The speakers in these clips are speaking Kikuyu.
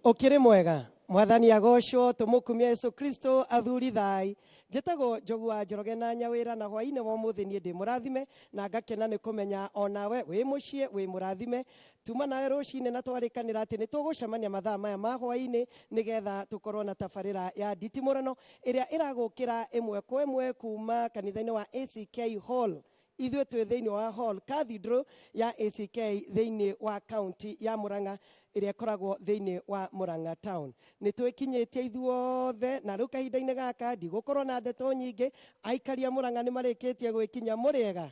Ũkĩrĩ mwega, Mwathani agocwo, tũmũkumia Yesu Kristo. Athuri thai, njĩtagwo Njogu wa Njoroge na Nyawĩra, na hwainĩ wa ũmũthĩ niĩ ndĩ mũrathime na ngakena nĩ kũmenya onawe wĩ mũciĩ wĩ mũrathime. Tuma nawe rũcinĩ na twarĩkanĩra atĩ nĩ tũgũcemania mathaa maya ma hwainĩ nĩgetha tũkorwo na tabarĩra ya nditimũrano ĩrĩa ĩragũkĩra ĩmwe kwa ĩmwe kuma kanitha-inĩ wa ACK Hall. Ithuĩ twĩ thĩinĩ wa Hall Cathedral ya ACK thĩinĩ wa kaunti ya Murang'a ĩrĩa ĩkoragwo thĩinĩ wa Murang'a Town. Nĩ twĩkinyĩtie ithuothe na rĩu kahinda-inĩ gaka ndigũkorwo na ndeto nyingĩ. Aikari a Murang'a nĩ marĩkĩtie gwĩkinya. Mũrĩega?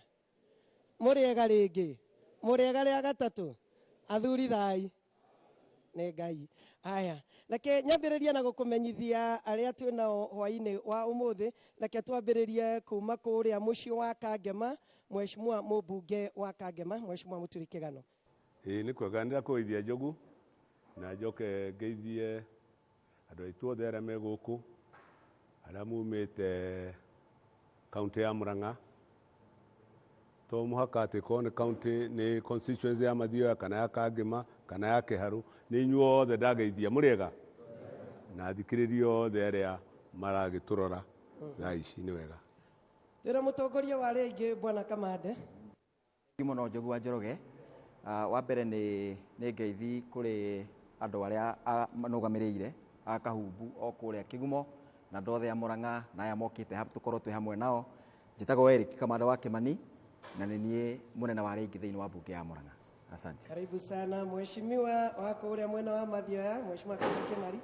Mũrĩega rĩngĩ? Mũrĩega rĩa gatatũ? Athuri thai. Nĩ Ngai. Aya, reke nyambĩrĩrie na gũkũmenyithia arĩa twĩ nao hwainĩ wa ũmũthĩ. Reke twambĩrĩrie kuma kũrĩa mũciĩ wa Kangema, Mheshimiwa mũmbunge wa Kangema, Mheshimiwa Mũturi Kĩgano. Ĩĩ nĩ kwega, nĩndakũgeithia Njogu na njoke ngeithie andũ aitũ othe arĩa me gũkũ, arĩa mumĩte kaunti ya Murang'a. To mũhaka atĩ korwo nĩ kaunti nĩ constituency ya Mathioya kana ya Kangema kana ya Kĩharũ, nĩ inyuĩ othe ndageithia. Mũrĩega? Na athikĩrĩria othe arĩa maragĩtũrora thaa ici, nĩ wega. Twĩra mũtongoria wa arĩa aingĩ, Bwana Kamande. Thengiũ mũno Njogu wa Njoroge. Wa mbere nĩ ngeithi kũrĩ andũ arĩa manũgamĩrĩire a Kahumbu o kũrĩa Kĩgumo na andũ othe a Murang'a na aya mokĩte tũkorwo twĩ hamwe nao. Njĩtagwo Eric Kamanda wa Kĩmani na nĩ niĩ mũnene wa arĩa aingĩ thĩinĩ wa mbunge ya Murang'a. Asante. Karibu sana mheshimiwa wa kũrĩa mwena wa Mathioya, Mheshimiwa Peter Kimari.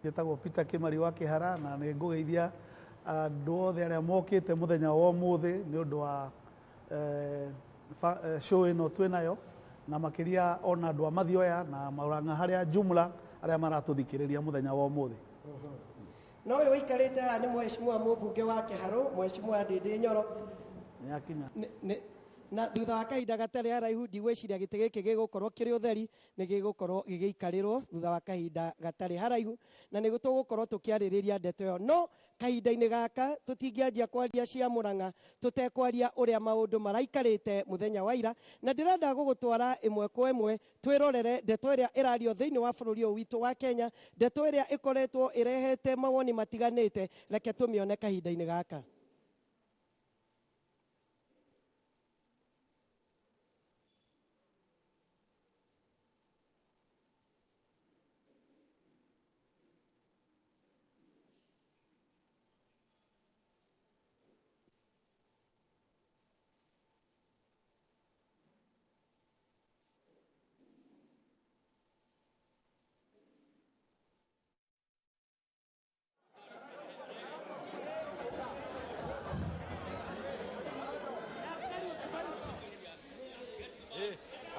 Njĩtagwo Peter Kimari wa Kĩhara na nĩ ngũgeithia andũ othe arĩa mokĩte mũthenya wa ũmũthĩ nĩ ũndũ wa show ĩno twĩ nayo, na makĩria ona andũ a Mathioya na Murang'a harĩa jumla arĩa maratũthikĩrĩria mũthenya wa ũmũthĩ. No ũyũ ũikarĩte haha nĩ mheshimiwa mũmbunge wa Kĩharũ, Mheshimiwa Ndĩndĩ Nyoro. Nĩ akinya. Na thutha wa kahinda gatarĩ haraihu ndigwĩciria gĩtĩ gĩkĩ gĩgũkorwo kĩrĩ ũtheri, nĩ gĩgũkorwo gĩgĩikarĩrwo thutha wa kahinda gatarĩ haraihu, na nĩ tũgũkorwo tũkĩarĩrĩria ndeto ĩyo. No kahinda-inĩ gaka tũtingĩanjia kwaria cia Murang'a tũtekwaria ũrĩa maũndũ maraikarĩte mũthenya wa ira, na ndĩrenda gũgũtwara ĩmwe kwa ĩmwe twĩrorere ndeto ĩrĩa ĩrario thĩinĩ wa bũrũri ũyũ witũ wa Kenya, ndeto ĩrĩa ĩkoretwo ĩrehete mawoni matiganĩte. Reke tũmĩone kahinda-inĩ gaka.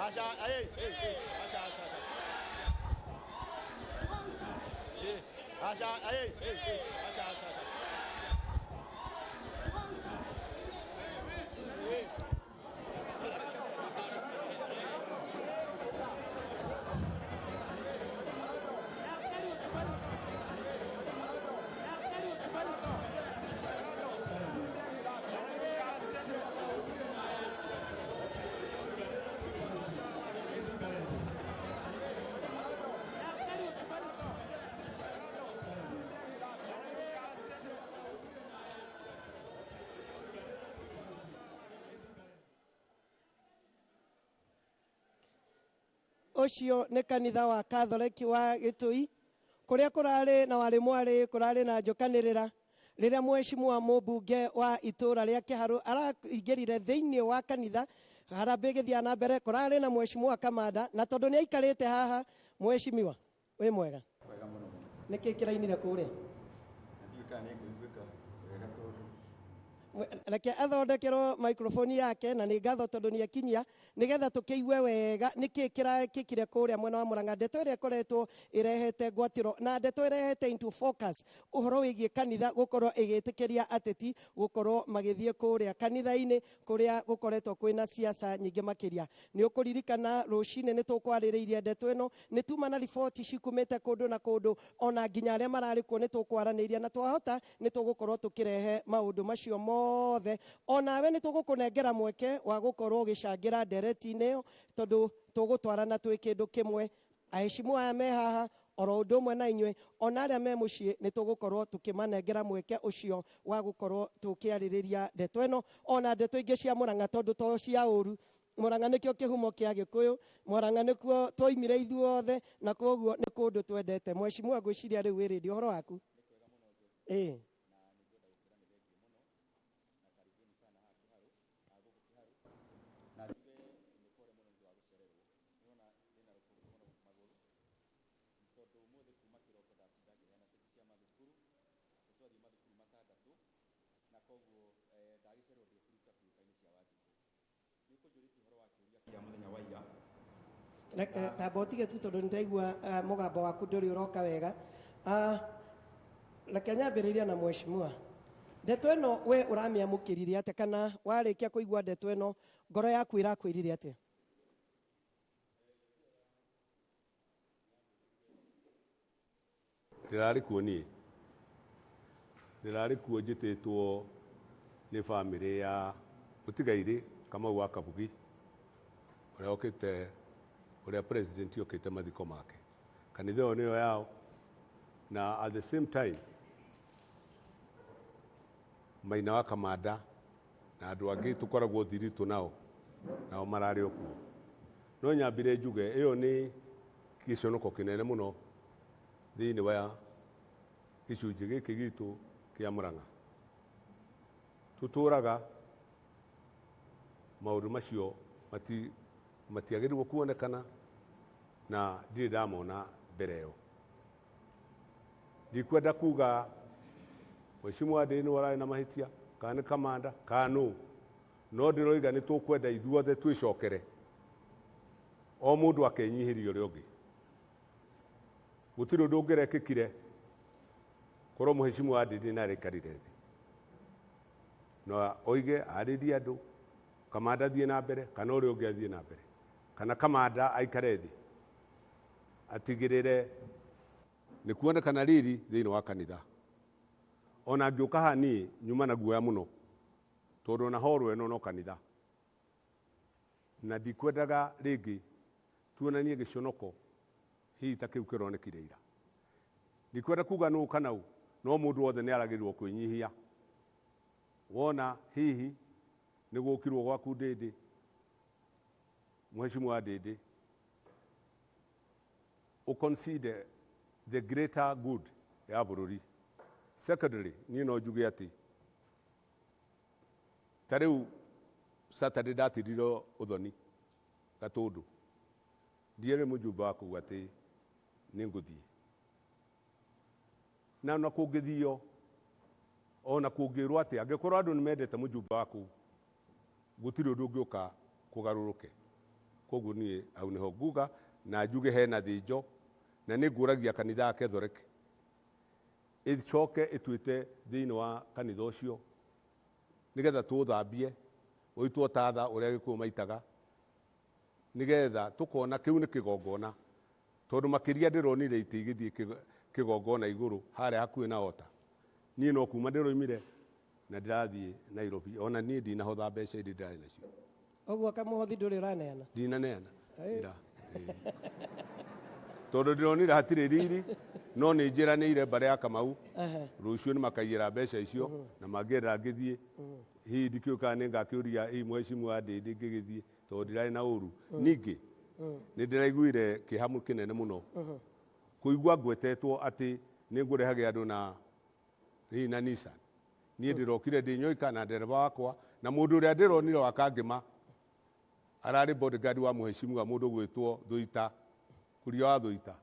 Acha, hey, hey, hey, acha, acha, acha. Hey, acha, hey, hey, hey, acha, acha, acha. Ũcio nĩ kanitha wa Katholeki wa Gĩtũi kũrĩa kũrarĩ na warĩ mwarĩ kũrarĩ na njũkanĩrĩra rĩrĩa mheshimiwa mũmbunge wa itũra rĩa Kĩharũ araingĩrire thĩinĩ wa kanitha. Harambĩ ĩgĩthiĩ na mbere, kũrarĩ na mheshimiwa Kamanda, na tondũ nĩ aikarĩte haha, mheshimiwa, wĩ mwega? Nĩkĩ kĩrainire kũrĩa? Reke athondekerwo microphone yake, na nĩ ngatho tondũ nĩ akinyia nĩgetha tũkĩigue wega nĩkĩ kĩrekĩkire kũrĩa mwena wa Murang'a, ndeto ĩrĩa ĩkoretwo ĩrehete ngwatĩro na ndeto ĩrehete into focus ũhoro wĩgiĩ kanitha gũkorwo ĩgĩtĩkĩria ateti gũkorwo magĩthiĩ kũrĩa kanitha-inĩ kũrĩa gũkoretwo kwĩna siasa nyingĩ makĩria. Nĩ ũkũririkana rũcinĩ nĩ tũkwarĩrĩirie ndeto ĩno, nĩ tuma na riboti cikumĩte kũndũ na kũndũ, ona nginya arĩa mararĩ kuo nĩ tũkwaranĩirie, na twahota nĩ tũgũkorwo tũkĩrehe maũndũ macio mothe. Onawe nĩ tũgũkũnengera mweke wa gũkorwo ũgĩcangĩra ndereti-inĩ ĩyo, tondũ tũgũtwarana twĩ kĩndũ kĩmwe. Aheshimu aya me haha oro ũndũ ũmwe na inyuĩ, ona arĩa me mũciĩ nĩ tũgũkorwo tũkĩmanengera mweke ũcio wa gũkorwo tũkĩarĩrĩria ndeto ĩno ona ndeto ingĩ cia Murang'a, tondũ to cia ũru. Murang'a nĩkĩo kĩhumo kĩa Gĩkũyũ, Murang'a nĩkuo twoimire ithuothe, na koguo nĩ kũndũ twendete. Mheshimiwa, ngwĩciria rĩu wĩ ready. Ũhoro waku? Ĩĩ. Tamba ũtige tu tondũ nĩndaigua mũgambo waku ndũrĩ ũroka wega. Reke nyambĩrĩria na mheshimiwa. Ndeto ĩno we ũramĩamũkĩrire atĩa, kana warĩkia kũigua ndeto ĩno ngoro yaku ĩrakwĩrire atĩa? Ndĩrarĩ kuo niĩ, ndĩrarĩ kuo njĩtĩtwo nĩ bamĩrĩ ya mũtigairĩ Kamau wa Kabugi, ũrĩa okĩte, ũrĩa president okĩte mathiko make. Kanitha ĩyo nĩyo yao, na at the same time Maina wa Kamanda na andũ angĩ tũkoragwo thiritũ nao, nao mararĩ o kuo. No nyambire njuge ĩyo nĩ gĩconoko kĩnene mũno thĩinĩ wa gĩcunjĩ gĩkĩ gitũ kĩa Murang'a. Tũtũraga maũndũ macio matiagĩrĩirwo kuonekana, na ndirĩ ndamona mbere ĩyo. Ndikwenda kuga mheshimiwa ndĩ nĩwe ũrarĩ na mahĩtia, kana nĩ Kamanda, kana nũ, no ndĩroiga nĩ tũkwenda ithuothe twĩcokere, o mũndũ akenyihĩria ũrĩa ũngĩ. Gũtirĩ ũndũ ũngĩrekĩkire korwo mheshimiwa ndĩ nĩ araikarire thĩ na oige arĩrie andũ, Kamanda athiĩ na mbere kana ũrĩa ũngĩ athiĩ na mbere, kana Kamanda aikare thĩ atigĩrĩre nĩ kuonekana riri thĩinĩ wa kanitha. Ona ngĩũka haha niĩ nyuma na guoya mũno, tondũ ona horo ĩno no kanitha, na ndikwendaga rĩngĩ tuonanie gĩconoko hihi ta kĩu kĩronekire ira. Ndikwenda kuga nũ kana ũ, no mũndũ wothe nĩ aragĩrĩirwo kwĩnyihia. Wona hihi nĩ gũkirwo gwaku ndĩndĩ, mheshimiwa ndĩndĩ, ũconsider the greater good ya bũrũri. Secondly, niĩ no njuge atĩ ta rĩu Saturday ndatirire ũthoni Gatũndũ, ndierĩ mũjumbe wa kuga atĩ nĩ ngũthiĩ, na ona kũngĩthio ona kũngĩrwo atĩ angĩkorwo andũ nĩ mendete mũjumbe wa kũu, gũtirĩ ũndũ ũngĩũka kũgarũrũke. Koguo niĩ hau nĩho nguga, na njuge hena thĩnjo, na nĩ ngũragia kanitha ya Catholic ĩcoke ĩtuĩte thĩinĩ wa kanitha ũcio nĩgetha tũũthambie ũitwo tatha ũrĩa Gĩkũyũ maitaga, nĩgetha tũkona kĩu nĩ kĩgongona, tondũ makĩria ndĩronire itĩ igĩthiĩ kĩgongona igũrũ harĩa hakuhĩ na ota. Niĩ no kuma ndĩroimire na ndĩrathiĩ Nairobi, ona niĩ ndinahotha mbeca iria ndĩrarĩ nacio. Ũguo kamũhothi ndũrĩ ũraneana? Ndinaneana ira, tondũ ndĩronire hatirĩ riri, no nĩ njĩranĩire mbare ya Kamau rũciũ nĩ makaiyĩra mbeca icio, na mangĩenda ngĩthiĩ hihi ndikĩũĩ kana nĩ ngakĩũria hihi mheshimiwa ndĩndĩ ngĩgĩthiĩ, tondũ ndirarĩ na ũru. Ningĩ nĩ ndĩraiguire kĩeha kĩnene mũno kũigua ngwetetwo atĩ nĩ ngũrehage andũ na hihi na Nissan. Niĩ ndĩrokire ndĩ nyoika na ndereba wakwa, na mũndũ ũrĩa ndĩronire wa Kangĩma ararĩ bodyguard wa mheshimiwa mũndũ gwĩtwo Thuita, kuria wa Thuita.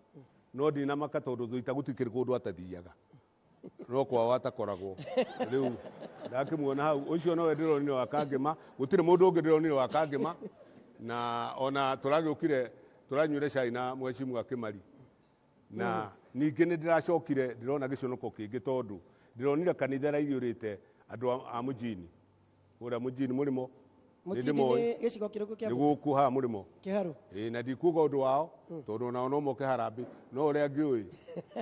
No ndinamaka tondũ Thuita gũtikĩrĩ kũndũ atathiaga, no kwao atakoragwo. Rĩu ndakĩmuona hau, ũcio nowe ndĩronire wa Kangĩma, gũtirĩ mũndũ ũngĩ ndĩronire wa Kangĩma. Na ona tũragĩũkire tũranyuire cai na mheshimiwa Kĩmari, na ningĩ nĩ ndĩracokire ndĩrona gĩconoko kĩngĩ, tondũ ndĩronire kanitha ĩraiyũrĩte andũ a mũjini kũrĩa mũjini mũrĩmo. Mũtindi nĩ gĩcigo kĩrĩkũ kĩa nĩ gũkũ haha mũrĩmo? Kĩharu. Ĩĩ, na ndikuga ũndũ wao tondũ onao no moke harambĩ, no ũrĩa ngĩũĩ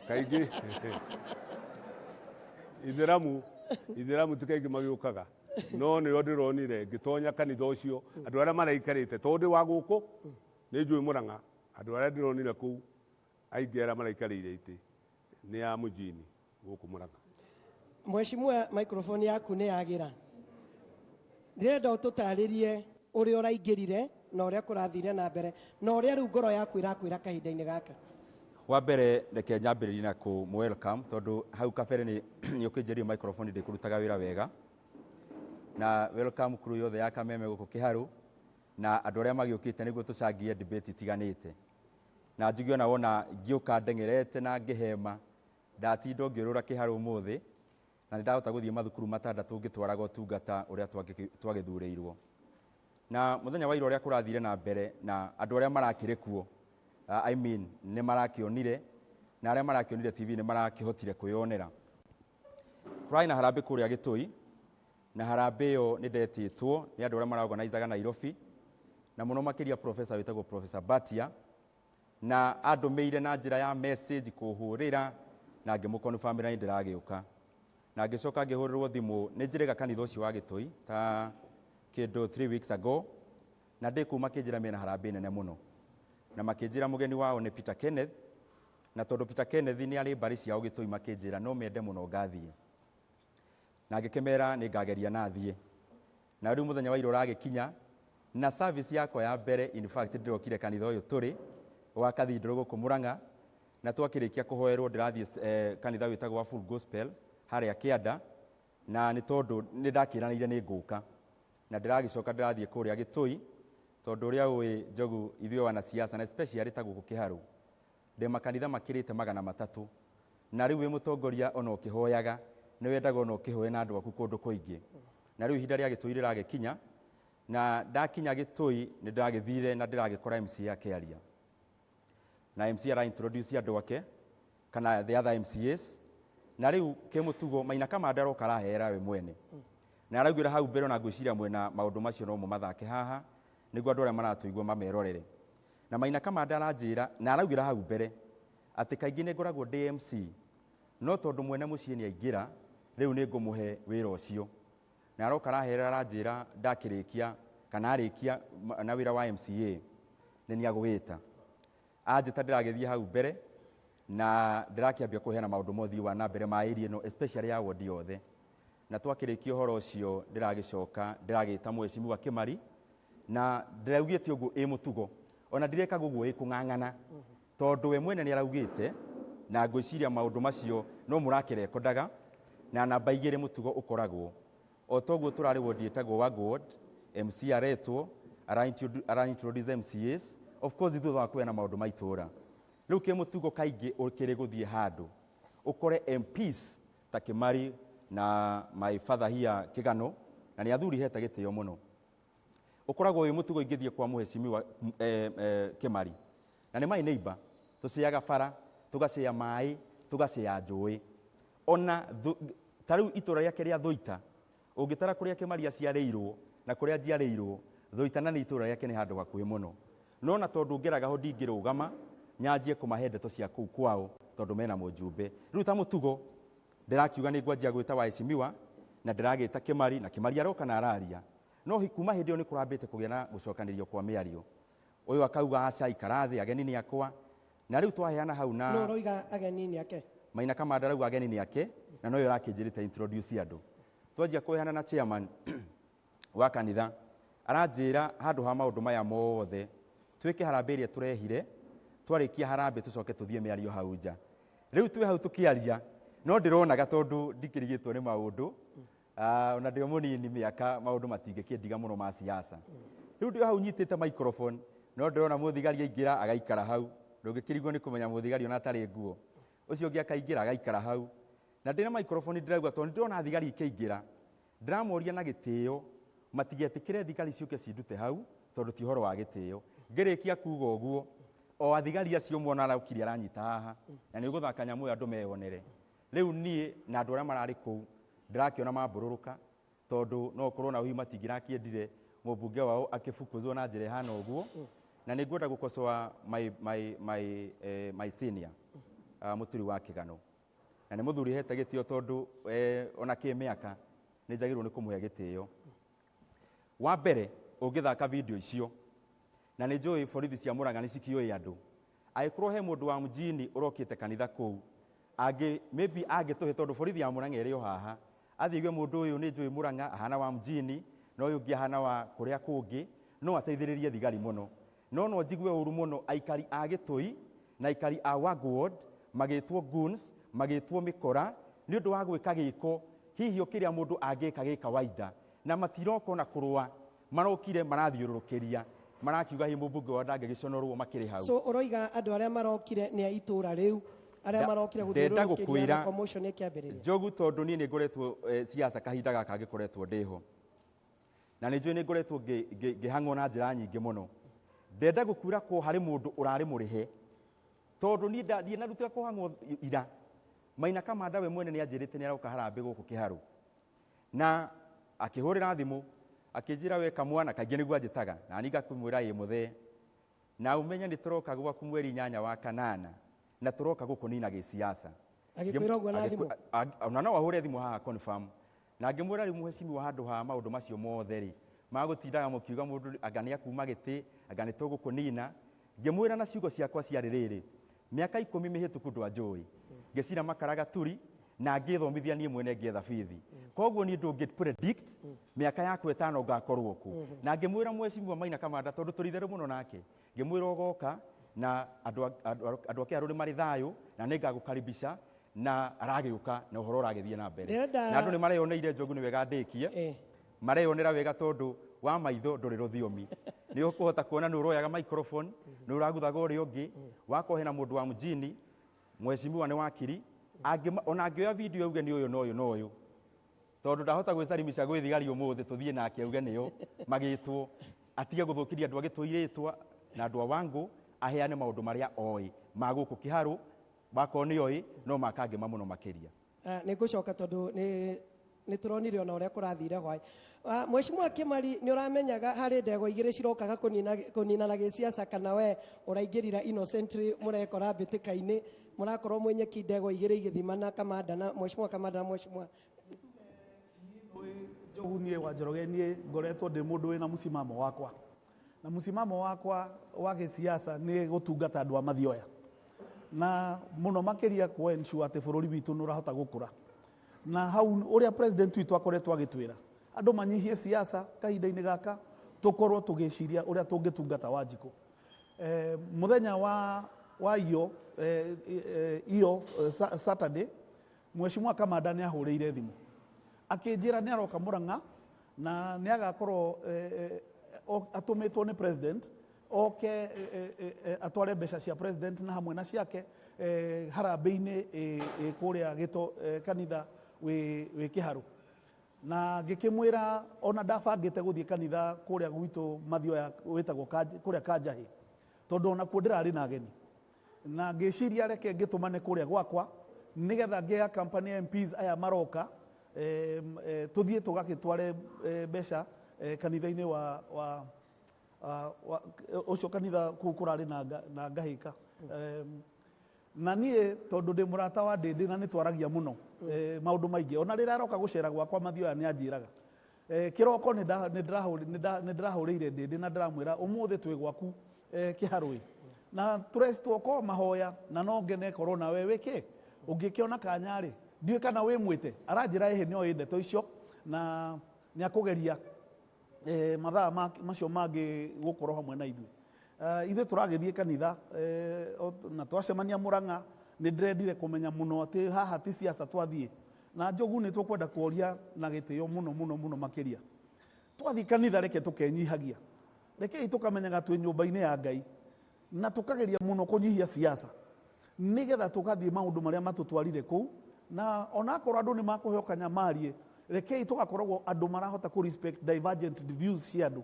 kaingĩ ithĩramu ti kaingĩ magĩũkaga, no nĩo ndĩronire ngĩtonya kanitha ũcio andũ arĩa maraikarĩte, tondũ ndĩ wa gũkũ nĩ njũĩ Murang'a, andũ arĩa ndĩronire kũu Aingĩ arĩa maraikarĩire itĩ nĩ a mũjini gũkũ Mũrang'a. Mheshimiwa, microphone yaku nĩ yagĩra. Ndĩrenda ũtũtarĩrie ũrĩa ũraingĩrire na ũrĩa kũrathire na mbere na ũrĩa rĩu ngoro yaku ĩrakwĩra kahinda-inĩ gaka. Wa mbere reke nyambĩrĩrie na kũ welcome tondũ hau kabere nĩ ũkĩnjĩrire microphone ndĩkũrutaga wĩra wega. Na welcome crew yothe ya Kameme gũkũ Kĩharũ na andũ arĩa magĩũkĩte nĩguo tũcangie debate itiganĩte. Na njuge ona wona ngĩũka ndeng'erete na ngĩhema, ndatinda ngĩũrũra Kĩharũ ũmũthĩ na nĩndahota gũthiĩ mathukuru matandatũ ngĩtwaraga ũtungata ũrĩa twagĩthurĩirwo. Na mũthenya wa ira ũrĩa kũrathire na mbere na andũ arĩa marakĩrĩ kuo, I mean, nĩ marakĩonire na arĩa marakĩonire TV nĩ marakĩhotire kwĩyonera. Kũrarĩ na harambĩ kũrĩa Gĩtũi, na harambĩ ĩyo nĩ ndetĩtwo nĩ andũ arĩa maraorganizaga Nairobi, na mũno makĩria professor wĩtagwo Professor Batia, na andũmĩire na njĩra ya message kũhũrĩra na ngĩmũconfirmĩra nĩ ndĩragĩũka. Na ngĩcoka ngĩhũrĩrwo thimũ nĩ njĩrĩga kanitha ũcio wa Gĩtũi ta kĩndũ 3 weeks ago, na ndĩ kũu makĩnjĩra mena harambĩ nene mũno. Na makĩnjĩra mũgeni wao nĩ Peter Kenneth, na tondũ Peter Kenneth nĩ arĩ mbarĩ ciao Gĩtũi makĩnjĩra no mende mũno ngathiĩ. Na ngĩkĩmera nĩ ngageria na thiĩ. Na rĩu mũthenya wa ira ũragĩkinya, na service yakwa ya mbere, in fact ndĩrokire kanitha ũyũ tũrĩ wa Cathedral gũkũ Mũrang'a, na twakĩrĩkia kũhoerwo ndĩrathiĩ kanitha wĩtagwo wa Full Gospel harĩa Kĩanda, na nĩ tondũ nĩ ndakĩranĩire nĩ ngũka. Na ndĩragĩcoka ndĩrathiĩ kũrĩa Gĩtũi, tondũ ũrĩa ũĩ Njogu ithuĩ wanasiasa na especially ta gũkũ Kĩharũ, ndĩ makanitha makĩrĩte 300. Na rĩu wĩ mũtongoria ona ũkĩhoyaga, nĩ wendaga ona ũkĩhoe na andũ aku kũndũ kũingĩ. Na rĩu ihinda rĩa Gĩtũi rĩragĩkinya, na ndakinya Gĩtũi nĩ ndĩragĩthire na ndĩragĩkora MCA akĩaria. Na MCA ara introduce andũ ake kana the other MCAs. Na rĩu kĩmũtugo Maina Kamanda aroka arahera we mwene. Na araugĩra hau mbere ona ngwĩciria mwena maũndũ macio no mũmathake haha nĩguo andũ arĩa maratũigua mamerorere. Na Maina Kamanda aranjĩra na araugĩra hau mbere atĩ kaingĩ nĩ ngoragwo ndĩ MC, no tondũ mwene mũciĩ nĩ aingĩra rĩu nĩ ngũmũhe wĩra ũcio. Na aroka arahera aranjĩra ndakĩrĩkia kana arĩkia na wĩra wa MCA nĩ nĩagũwĩta. Anjĩta ndĩragĩthiĩ hau mbere na ndĩrakĩambia kũheana maũndũ ma ũthii wa na mbere ma area ĩno especially ya ward yothe. Na twakĩrĩkia ũhoro ũcio ndĩragĩcoka ndĩragĩta mheshimiwa Kĩmari, na ndĩraugĩte ũguo ĩ mũtugo, ona ndirekaga ũguo ĩ kũng'ang'ana, tondũ we mwene nĩ araugĩte, na ngwĩciria maũndũ macio no mũrakĩrekondaga. Na namba 2 mũtugo ũkoragwo o toguo tũrarĩ ward ĩtagwo Wag Ward, MC aretwo ara introduce MCAs, of course thutha wa kũheana maũndũ ma itũũra. Rĩu kĩmũtugo kaingĩ ũkĩrĩ gũthiĩ handũ ũkore MPs ta Kĩmari na my father here Kĩgano, na nĩ athuri hete gĩtĩo mũno. Ũkoragwo wĩ mũtugo ingĩthiĩ kwa mheshimiwa Kĩmari, na nĩ my neighbor, tũceaga bara, tũgacea maĩ, tũgacea njũĩ. Ona ta rĩu itũra rĩake rĩa Thũita, ũngĩtara kũrĩa Kĩmari aciarĩirwo na kũrĩa njiarĩirwo, Thũita na nĩ itũra rĩake nĩ handũ hakuhĩ mũno. No na tondũ ngeraga ho ndingĩrũgama nyanjie kũmahe ndeto cia kũu kwao tondũ mena mũjumbe. Rĩu ta mũtugo ndĩrakiuga nĩ ngwanjia gwĩta waheshimiwa na ndĩragĩta Kĩmari, na Kĩmari aroka na araria. No kuma hĩndĩ ĩyo nĩ kũrambĩte kũgĩa na gũcokanĩrio kwa mĩario. Ũyũ akauga aca ikara thĩ, ageni nĩ akwa. Na rĩu twaheana hau na No ũroiga ageni nĩ ake. Maina Kamanda arauga ageni nĩ ake, na noyo ũrakĩnjĩrĩte introduce andũ. Twanjia kũheana na chairman wa kanitha, aranjĩra handũ ha maũndũ maya mothe twĩke harambĩ ĩrĩa tũrehire, twarĩkia harambĩ tũcoke tũthiĩ mĩario hau nja. Rĩu twĩ hau tũkĩaria, no ndĩronaga tondũ ndikĩrigĩtwo nĩ maũndũ, ona ndĩ o mũnini mĩaka maũndũ matingĩkĩndiga mũno ma siasa. Rĩu ndĩ hau nyitĩte microphone, no ndĩrona mũthigari aingĩra agaikara hau. Ndũngĩkĩrigwo nĩ kũmenya mũthigari ona atarĩ nguo. Ũcio ũngĩ akaingĩra agaikara hau. Na ndĩna microphone ndĩrauga tondũ ndĩrona thigari ikĩingĩra, ndĩramoria na gĩtĩo matigetĩkĩre thigari ciũke cindute hau tondũ ti ũhoro wa gĩtĩo. Ngĩrĩkia kuga ũguo, o athigari acio mwana araukire aranyita haha, na nĩ ũgũthaka nyamũ ĩyo andũ meyonere. Rĩu niĩ na andũ arĩa mararĩ kũu ndĩrakĩona mambũrũrũka, tondũ no ũkorwo na hihi matingĩrakĩendire mũmbunge wao akĩbukuzwo na njĩra ĩhana ũguo. Na nĩ ngwenda gũkocoa my senior, mũturi wa Kĩgano. Na nĩ mũthuri hete gĩtĩo tondũ ona kĩmĩaka nĩ njagĩrĩirwo nĩ kũmũhe gĩtĩo. Wa mbere ũngĩthaka video icio, na nĩ njũĩ borithi cia Mũrang'a nĩ cikĩũĩ andũ, Angĩkorwo he mũndũ wa mjini ũrokĩte kanitha kũu, angĩ maybe angĩtũhe, tondũ borithi ya Murang'a ĩrĩ o haha, athiĩ aigue mũndũ ũyũ nĩ njũĩ Murang'a ahana wa mjini na ũyũ ũngĩ ahana wa kũrĩa kũngĩ, no ateithĩrĩrie thigari mũno. No no njigue ũru mũno aikari a Gĩtũi na aikari a Wangũ Ward magĩtwo goons, magĩtwo mĩkora nĩ ũndũ wa gwĩka gĩko hihi o kĩrĩa mũndũ angĩka gĩ kawaida, na matiroka ona kũrũa, marokire marathiũrũrũkĩria, marakiuga hihi mũmbunge wao ndangĩgĩconorwo makĩrĩ hau. So ũroiga andũ arĩa marokire nĩ a itũra rĩu, arĩa marokire Ndenda gũthiũrũrũkĩria gũkwĩra na commotion ĩkĩambĩrĩria. Njogu, tondũ niĩ nĩ ngoretwo siasa kahinda gaka ngĩkoretwo ndĩho, na nĩ njũĩ nĩ ngoretwo ngĩhang'wo na njĩra nyingĩ mũno. Ndenda gũkwĩra ko harĩ mũndũ ũrarĩ mũrĩhe, tondũ niĩ ndathiĩ na rutĩra kũhang'wo ira. Maina Kamanda we mwene nĩ anjĩrĩte nĩ aroka harambĩ gũkũ Kĩharũ, na akĩhũrĩra thimũ akĩnjĩra we kamwana, kaingĩ nĩguo anjĩtaga, na niĩ ngakĩmwĩra ĩ mũthee, na ũmenye nĩ tũroka gwaku mweri 8 wa kanana, na tũroka gũkũnina gĩsiasa. Agĩkwĩra ũguo na thimũ? Ona no ahũre thimũ haha confirm. Na ngĩmwĩra rĩu mũhecimiwa, handũ ha maũndũ macio mothe rĩ, magũtindaga mũkiuga mũndũ anga nĩ akuma gĩtĩ, anga nĩ tũgũkũnina. Ngĩmwĩra na ciugo ciakwa ciarĩ rĩrĩ, mĩaka 10 mĩhĩtũku ndwanjũĩ, ngĩcira makara gaturi na ngĩthomithia niĩ mwene ngĩetha bithi, koguo niĩ ndũngĩ predict mĩaka yakwa 5 ngakorwo kũ. Na ngĩmwĩra mũhecimiwa Maina Kamanda, tondũ tũrĩ itherũ mũno nake, ngĩmwĩra ũgoka na andũ a Kĩharũ nĩ marĩ thayũ na nĩ ngagũkaribisha, na aragĩũka na ũhoro ũragĩthiĩ na mbere. Na andũ nĩ mareyoneire, Njogu, nĩ wega ndĩkie, mareyonera wega, tondũ wa maitho ndũrĩ rũthiomi. Nĩ ũkũhota kuona nĩ ũroyaga microphone, nĩ ũraguthaga ũrĩa ũngĩ wakorwo hena mũndũ wa mjini, mheshimiwa nĩ wakiri, ona angĩoya video auge nĩ ũyũ na ũyũ na ũyũ, tondũ ndahota gwĩcarimisha gwĩ thigari ũmũthĩ tũthiĩ nake auge nĩo magĩtwo, atige gũthũkĩria andũ a Gĩtũi rĩtwa na andũ a Wangũ, aheane maũndũ marĩa oĩ ma gũkũ Kĩharũ, wakorwo nĩ oĩ no makangĩma mũno makĩria. Nĩ ngũcoka tondũ nĩ tũronire ona ũrĩa kũrathire hwaĩ. Mheshimiwa Kimari, nĩ ũramenyaga harĩ ndegwa igĩrĩ cirokaga kũninana gĩsiasa, kana we ũraingĩrira innocently mũrekora mbĩtĩka-inĩ, mũrakorwo mwĩ nyeki, ndegwa igĩrĩ igĩthimana, Kamanda na Mheshimiwa Kamanda na Mheshimiwa Njogu? Niĩ wa Njoroge, niĩ ngoretwo ndĩ mũndũ wĩna mũsimamo wakwa, na mũsimamo wakwa wa gĩsiasa nĩ gũtungata andũ a Mathioya, na mũno makĩria kũ ensure atĩ bũrũri witũ nĩ ũrahota gũkũra. Na hau ũrĩa president witũ akoretwo agĩtwĩra andũ manyihie siasa kahinda-inĩ gaka, tũkorwo tũgĩciria ũrĩa tũngĩtungata Wanjikũ. Mũthenya wa iyo iyo Saturday, Mheshimiwa Kamanda nĩ ahũrĩire thimũ akĩnjĩra nĩ aroka Murang'a na nĩ agakorwo atũmĩtwo nĩ president oke atware mbeca cia president na hamwe na ciake harambĩ-inĩ kũrĩa gĩto kanitha wĩ Kĩharũ. Na ngĩkĩmwĩra ona ndabangĩte gũthiĩ kanitha kũrĩa gwitũ Mathioya wĩtagwo kũrĩa Kanjahĩ, tondũ ona kuo ndĩrarĩ na ageni, na ngĩciria reke ngĩtũmane kũrĩa gwakwa nĩgetha ngĩa company MPs aya maroka, tũthiĩ tũgagĩtware mbeca kanitha-inĩ wa ũcio kanitha kũu kũrarĩ na ngahĩka. Na niĩ tondũ ndĩ mũrata wa Ndĩndĩ na nĩ twaragia mũno maũndũ maingĩ, ona rĩrĩa aroka gũcera gwakwa Mathioya nĩ anjĩraga. Kĩroko nĩ ndĩrahũrĩire Ndĩndĩ na ndĩramwĩra ũmũthĩ twĩ gwaku Kĩharũ na tũretwo mahoya, na no ngene korwo nawe wĩkĩ ũngĩkĩona kanya rĩ, ndiũĩ kana wĩ mwĩte. Aranjĩra ĩhĩ nĩ oĩ ndeto icio na nĩ akũgeria mathaa macio mangĩ gũkorwo hamwe na ithuĩ. Ithuĩ tũragĩthiĩ kanitha na twacemania Murang'a, nĩ ndĩrendire kũmenya mũno atĩ haha ti siasa twathiĩ. Na Njogu, nĩ tũkwenda kuoria na gĩtĩo mũno mũno mũno makĩria, twathiĩ kanitha reke tũkenyihagia, rekei tũkamenyaga twĩ nyũmba-inĩ ya Ngai, na tũkageria mũno kũnyihia siasa nĩgetha tũgathiĩ maũndũ marĩa matũtwarire kũu. Na onakorwo andũ nĩ makũheo kanya marie, rekei tũgakoragwo andũ marahota kũ respect divergent views cia andũ.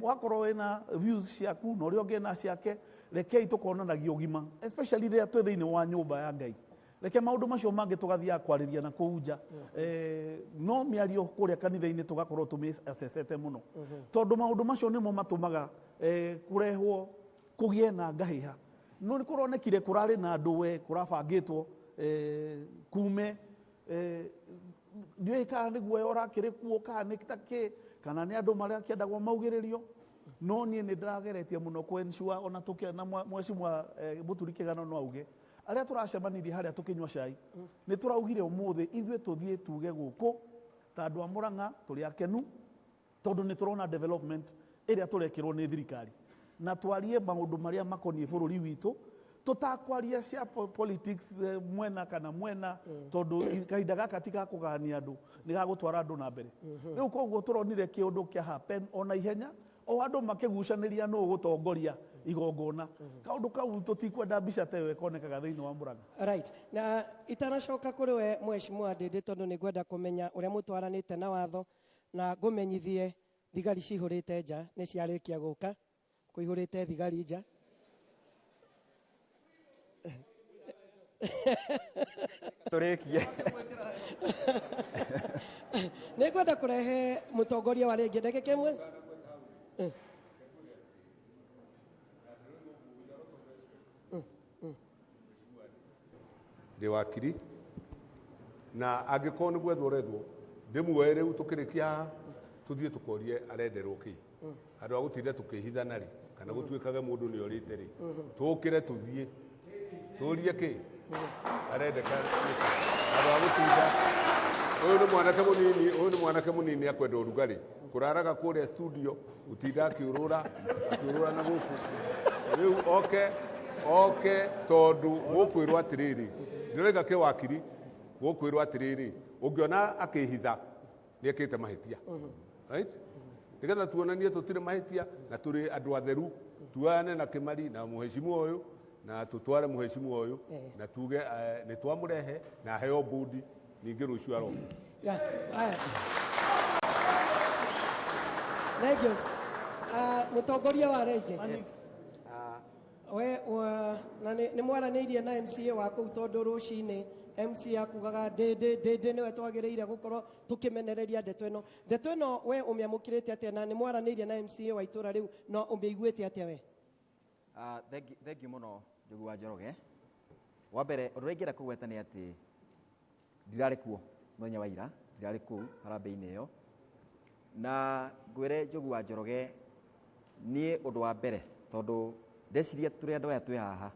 Wakorwo wĩna views ciaku na ũrĩa ũngĩ na ciake, rekei tũkonanagia ũgima, especially rĩrĩa twĩ thĩinĩ wa nyũmba ya Ngai. Reke maũndũ macio mangĩ tũgathiaga kwarĩria na kũu nja, no mĩario kũrĩa kanitha-inĩ tũgakorwo tũmĩacecete mũno, tondũ maũndũ macio nĩmo matũmaga kũrehwo kũgĩe na ngahĩha. No nĩ kũronekire kũrarĩ na andũ we kũrabangĩtwo kume ndiũĩ kana nĩ guoya ũrakĩrĩ kuo, kana nĩ ta kĩ, kana nĩ andũ marĩa kĩendagwo maugĩrĩrio. No niĩ nĩ ndĩrageretie mũno kũ ensure ona tũkĩa na mheshimiwa Mũturi Kĩgano no auge arĩa tũracemanirie harĩa tũkĩnyua cai, nĩ tũraugire ũmũthĩ ithuĩ tũthiĩ tuge gũkũ ta andũ a Murang'a tũrĩ akenu tondũ nĩ tũrona development ĩrĩa tũrekĩrwo nĩ thirikari, na twarie maũndũ marĩa makoniĩ bũrũri witũ, tũtakwaria cia politics mwena kana mwena, tondũ kahinda gaka ti ga kũgania andũ, nĩ ga gũtwara andũ na mbere. Rĩu koguo tũronire kĩũndũ kĩa happen ona ihenya, o andũ makĩgucanĩria nũ ũgũtongoria igongona. Kaũndũ kau tũtikwenda mbica ta ĩyo ĩkonekaga thĩinĩ wa Murang'a. Right. Na itanacoka kũrĩ we mheshimiwa Ndĩndĩ, tondũ nĩ ngwenda kũmenya ũrĩa mũtwaranĩte na watho, na ngũmenyithie thigari cihũrĩte nja nĩ ciarĩkia gũka, kũihũrĩte thigari nja. Tũrĩkie. Nĩ ngwenda kũrehe mũtongoria wa rĩngĩ ndagĩka ĩmwe. Ndĩ wakiri na angĩkorwo nĩ gwethwo ũrethwo ndĩmuoe rĩu tũkĩrĩkia haha tũthiĩ tũkorie arenderwo kĩ andũ a gũtinda tũkĩhithana rĩ kana gũtuĩkage mũndũ nĩ orĩte rĩ, tũkĩre tũthiĩ tũrie kĩ arendeka andũ a gũtinda. Ũyũ nĩ mwanake mũnini, ũyũ nĩ mwanake mũnini akwenda ũrugarĩ, kũraraga kũrĩa studio gũtinda akĩũrũra akĩũrũra na gũkũ. Rĩu oke oke tondũ gũkwĩrwo atĩrĩrĩ, ndĩrauga kĩwakiri, gũkwĩrwo atĩrĩrĩ, ũngĩona akĩhitha nĩ ekĩte mahĩtia, right? Nĩgetha tuonanie tũtirĩ mahĩtia na tũrĩ andũ atheru, tuoyane na Kĩmari na mũhecimu ũyũ na tũtware mũhecimu ũyũ na tuge nĩ twamũrehe na aheo budi ningĩ rũciũ aroka. Yeah, aya. Thank you. Mũtongoria wa rĩngĩ. Yes. We na nĩ mwaranĩirie na MCA wa kũu, tondũ rũcinĩ MCA akugaga Ndĩndĩ Ndĩndĩ nĩwe twagĩrĩire gũkorwo tũkĩmenereria ndeto ĩno. Ndeto ĩno we ũmĩamũkĩrĩte atĩa, na nĩ mwaranĩirie na MCA wa itũra rĩu, no ũmĩiguĩte atĩa we? Thank you mũno Njogu wa Njoroge. Wa mbere ũndũ ũrĩa ingĩenda kũgweta nĩ atĩ ndirarĩ kuo mũthenya wa ira, ndirarĩ kũu harambee-inĩ ĩyo, na ngwĩre Njogu wa Njoroge niĩ ũndũ wa mbere tondũ ndeciria tũrĩ andũ aya twĩ haha,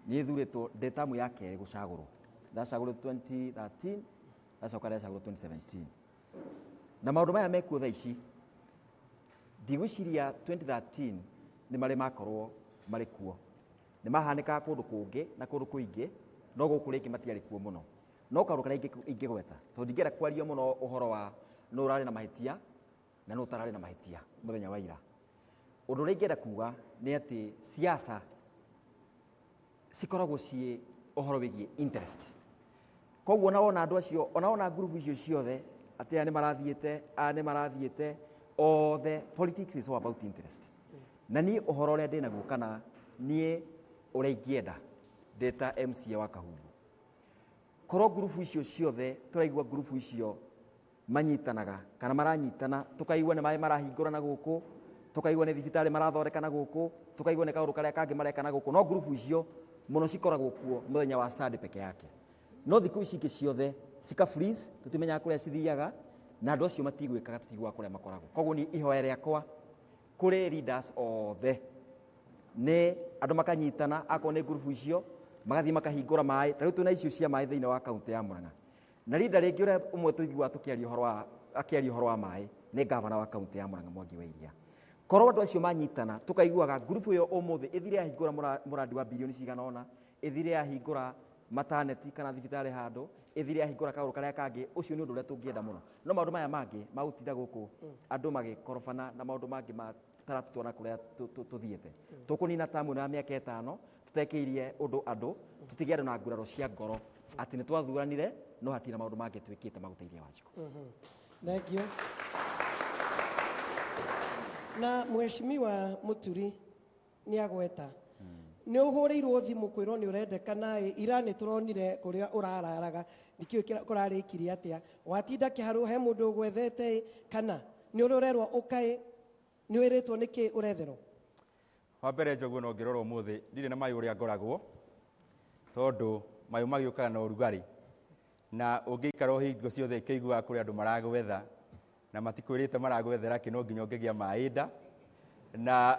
niĩ thurĩtwo ndĩ tamu ya kerĩ gũcagũrwo, ndacagũrwo 2013, ndacoka ndacagũrwo 2017, na maũndũ maya mekuo thaa ici ndigwĩciria 2013 nĩ marĩ makorwo marĩ kuo, nĩ mahanĩkaga kũndũ kũngĩ na kũndũ kũingĩ, no gũkũ rĩngĩ matiarĩ kuo mũno. No kaũndũ karĩa ingĩgweta tondũ ndingĩenda kwaria mũno ũhoro wa nũ ũrarĩ na mahĩtia na nũ ũtararĩ na mahĩtia mũthenya wa ira, ũndũ ũrĩa ingĩenda kuga nĩ atĩ siasa cikoragwo ciĩ ũhoro wĩgiĩ interest. Koguo ona wona andũ acio, ona wona ngurubu icio ciothe atĩ aya nĩ marathiĩte, aya nĩ marathiĩte, othe politics is all about interest. Na niĩ ũhoro ũrĩa ndĩnaguo kana niĩ ũrĩa ingĩenda ndĩ ta MCA wa Kahumbu, korwo ngurubu icio ciothe tũraigua ngurubu icio manyitanaga kana maranyitana, tũkaigua nĩ maĩ marahingũra na gũkũ, tũkaigua nĩ thibitarĩ marathondeka na gũkũ, tũkaigua nĩ kaũndũ karĩa kangĩ mareka na gũkũ, no ngurubu icio mũno cikoragwo kuo mũthenya wa Sunday peke yake. No thikũ ici ingĩ ciothe cika freeze, tũtimenyaga kũrĩa cithiaga, na andũ acio matigwĩkaga, tũtiguaga kũrĩa makoragwo. Koguo ni ihoya rĩakwa kũrĩ leaders othe nĩ andũ makanyitana, akorwo nĩ ngurubu icio magathiĩ makahingũra maĩ. Ta rĩu twĩna icio cia maĩ thĩinĩ wa kaunti ya Murang'a, na leader rĩngĩ ũrĩa ũmwe tũiguaga tũkĩaria ũhoro wa, akĩaria ũhoro wa maĩ nĩ gavana wa kaunti ya Murang'a Mwangi wa Iria. Korwo andũ acio manyitana, tũkaiguaga ngurubu ĩyo ũmũthĩ ĩthire yahingũra mũrandi wa bilioni cigana ũna, ĩthire yahingũra maternity kana thibitarĩ handũ, ĩthire yahingũra kaũndũ karĩa kangĩ, ũcio nĩ ũndũ ũrĩa tũngĩenda mũno. No maũndũ maya mangĩ ma gũtinda gũkũ andũ magĩkorobana na maũndũ mangĩ mataratũtwara kũrĩa tũthiĩte, tũkũnina tamu ĩno ya mĩaka ĩtano tũtekĩirie ũndũ andũ, tũtige andũ na nguraro cia ngoro atĩ nĩ twathuranire no hatirĩ na maũndũ mangĩ twĩkĩte ma gũteithia Wanjikũ. Thank you. Na mheshimiwa Mũturi nĩ agweta nĩ ũhũrĩirwo thimũ kwĩrwo nĩ ũrendekana ĩ, ira nĩ tũronire kũrĩa ũrararaga, ndikĩũĩ kũrarĩkirie atĩa, watinda kĩharũ he mũndũ ũgwethete ĩ, kana nĩ ũrĩ ũrerwo ũkaĩ, nĩ wĩrĩtwo nĩkĩ ũretherwo? Wa mbere Njogu, no ngĩrora ũmũthĩ ndirĩ na mayũ ũrĩa ngoragwo, tondũ mayũ magĩũkaga na ũrugarĩ, na ũngĩikara o hingo ciothe ĩkĩiguaga kũrĩ andũ maragwetha na matikwĩrĩte maragwethera kĩ, no nginya ũngĩgĩa maĩ nda. Na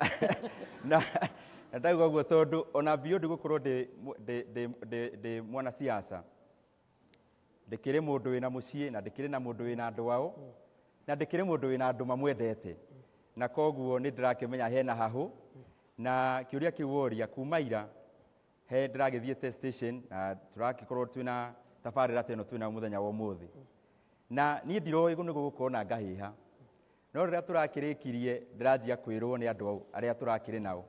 na na ndauga ũguo tondũ ona beyond gũkorwo ndĩ ndĩ ndĩ ndĩ ndĩ mwanasiasa, ndĩkĩrĩ mũndũ wĩna mũciĩ na ndĩkĩrĩ na mũndũ wĩna andũ ao na ndĩkĩrĩ mũndũ wĩna andũ mamwendete, na koguo nĩ ndĩrakĩmenya hena hahũ. Na kĩũria kĩu woria kuma ira he ndĩragĩthiĩte station na tũrakĩkorwo twĩna tabarĩra ta ĩno twĩna mũthenya wa ũmũthĩ, na niĩ ndiroĩ nĩ gũgũkorwo na ngahĩha, no rĩrĩa tũrakĩrĩkirie ndĩranjia kwĩrwo nĩ andũ arĩa tũrakĩrĩ nao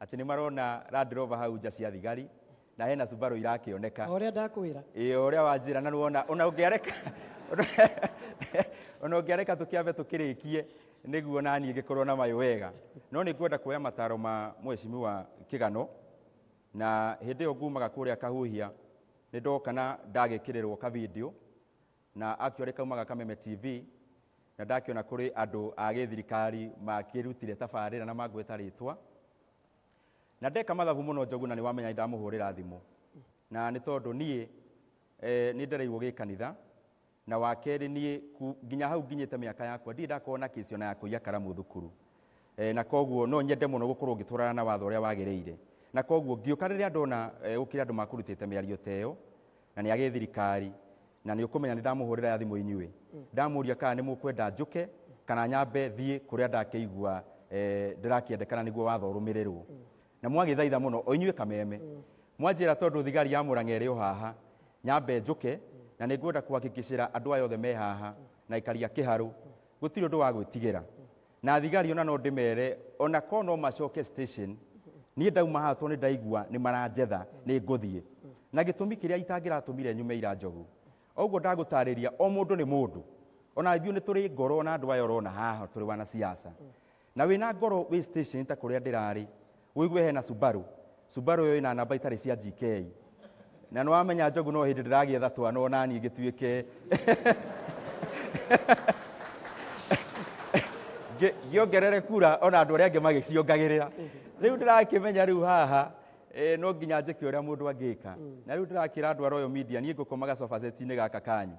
atĩ nĩ marona Land Rover hau nja cia thigari na hena Subaru irakĩoneka. O ũrĩa ndakwĩra. Ĩĩ, o ũrĩa wanjĩra, na nĩwona ona ũngĩareka ona ũngĩareka tũkĩambe tũkĩrĩkie nĩguo naniĩ ngĩkorwo na mayũ wega. No nĩ ngwenda kuoya mataro ma mheshimiwa Kĩgano, na hĩndĩ ĩyo ngumaga kũrĩa Kahuhia nĩ ndoka na ndagĩkĩrĩrwo ka video, na actually kaumaga Kameme TV, na ndakĩona kũrĩ andũ a gĩthirikari makĩrutire tabarĩra na mangweta rĩtwa, na ndeka mathabu mũno Njogu, na nĩ wamenya nĩ ndamũhũrĩra thimũ, na nĩ tondũ niĩ nĩ ndereirwo gĩkanitha, na wa kerĩ niĩ nginya hau nginyĩte mĩaka yakwa ndirĩ ndakorwo na kĩcio na ya kũiya karamu thukuru, na koguo no nyende mũno gũkorwo ngĩtwarana na watho ũrĩa wagĩrĩire, na koguo ngĩũka rĩrĩa ndona gũkĩrĩ andũ makũrutĩte mĩario ta ĩyo na nĩ a gĩthirikari, na nĩ ũkũmenya nĩ ndamũhũrĩra ya thimũ inyuĩ, ndamũria kana nĩ mũkwenda njũke kana nyambe thiĩ kũrĩa ndakĩigua ndĩrakĩendekana nĩguo watho ũrũmĩrĩrwo. Na mwagĩthaitha mũno o inyuĩ Kameme, mwanjĩra tondũ thigari ya Murang'a ĩrĩ o haha nyambe njũke, na nĩ ngwenda kũhakikicĩra andũ aya othe me haha na aikari a Kĩharũ gũtirĩ ũndũ wa gwĩtigĩra. Na thigari ona no ndĩmere ona korwo no macoke station, niĩ ndauma haha tondũ nĩ ndaigua nĩ maranjetha nĩ ngũthiĩ. Na gĩtũmi kĩrĩa itangĩratũmire nyume ira Njogu, ũguo ndagũtarĩria, o mũndũ nĩ mũndũ, ona ithuĩ nĩ tũrĩ ngoro na andũ aya ũrona haha tũrĩ wanasiasa, na wĩna ngoro wĩ station ta kũrĩa ndĩrarĩ, ũigue hena Subaru, Subaru ĩyo ĩna namba itarĩ cia GK, na nĩ wamenya Njogu no hĩndĩ ndĩragĩetha twana ona niĩ ngĩtuĩke ngĩongerere kura ona andũ arĩa angĩ magĩciongagĩrĩra. Rĩu ndĩrakĩmenya rĩu haha no nginya njĩke ũrĩa mũndũ angĩka. Na rĩu ndĩrakĩra andũ a Royal Media niĩ ngũkomaga sofa set-inĩ gaka kanyu,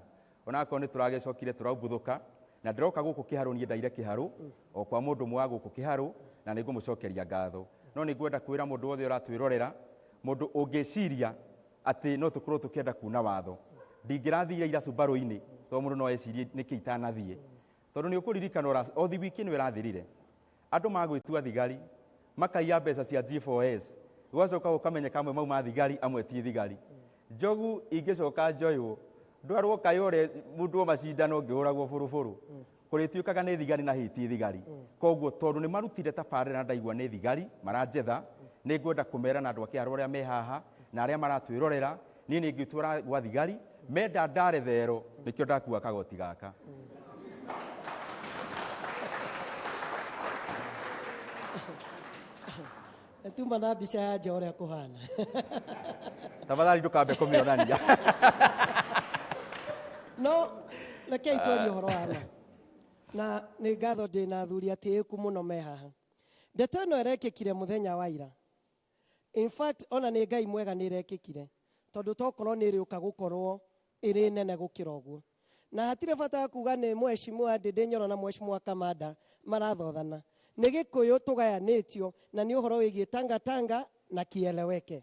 onakorwo nĩ tũragĩcokire tũraumbuthũka, na ndĩroka gũkũ Kĩharũ niĩ ndaire Kĩharũ o kwa mũndũ ũmwe wa gũkũ Kĩharũ, na nĩ ngũmũcokeria ngatho. No nĩ ngwenda kwĩra mũndũ wothe ũratwĩrorera, mũndũ ũngĩciria atĩ no tũkorwo tũkĩenda kuna watho, ndingĩrathire ira Subaru-inĩ tondũ mũndũ no ecirie nĩkĩ itanathiĩ, tondũ nĩ ũkũririkana o thi wiki ĩno ĩrathirire andũ magwĩtua thigari makaiya mbeca cia G4S, gwacoka gũkamenyeka amwe mauma thigari amwe ti thigari. Njogu ingĩcoka njoywo ndwarwo Kayore mũndũ wa macindano ngĩhũragwo bũrũbũrũ, kũrĩtuĩkaga nĩ thigari na hihi ti thigari. Koguo tondũ nĩ marutire tabarĩra na ndaigua nĩ thigari maranjetha, nĩ ngwenda kũmera na andũ a Kĩharũ arĩa me haha na arĩa maratwĩrorera, niĩ nĩ ngĩtwara gwa thigari menda ndare thero, nĩkĩo ndakua kagoti gaka. Tuma na mbica ya nja ũrĩa kũhana. Tafadhali ndũkambe kũmĩonania. No rekei twarie ũhoro wa ma, na nĩ ngatho ndĩ na athuri atĩĩku mũno me haha. Ndeto ĩno ĩrekĩkire mũthenya wa ira. In fact ona nĩ Ngai mwega nĩ ĩrekĩkire, tondũ tokorwo nĩ ĩrĩũka gũkorwo ĩrĩ nene gũkĩra ũguo. Na hatirĩ bata wa kuga nĩ mheshimiwa Ndindi Nyoro na mheshimiwa Kamanda marathothana. Nĩ Gĩkũyũ tũgayanĩtio na nĩ ũhoro wĩgiĩ Tanga Tanga na kieleweke.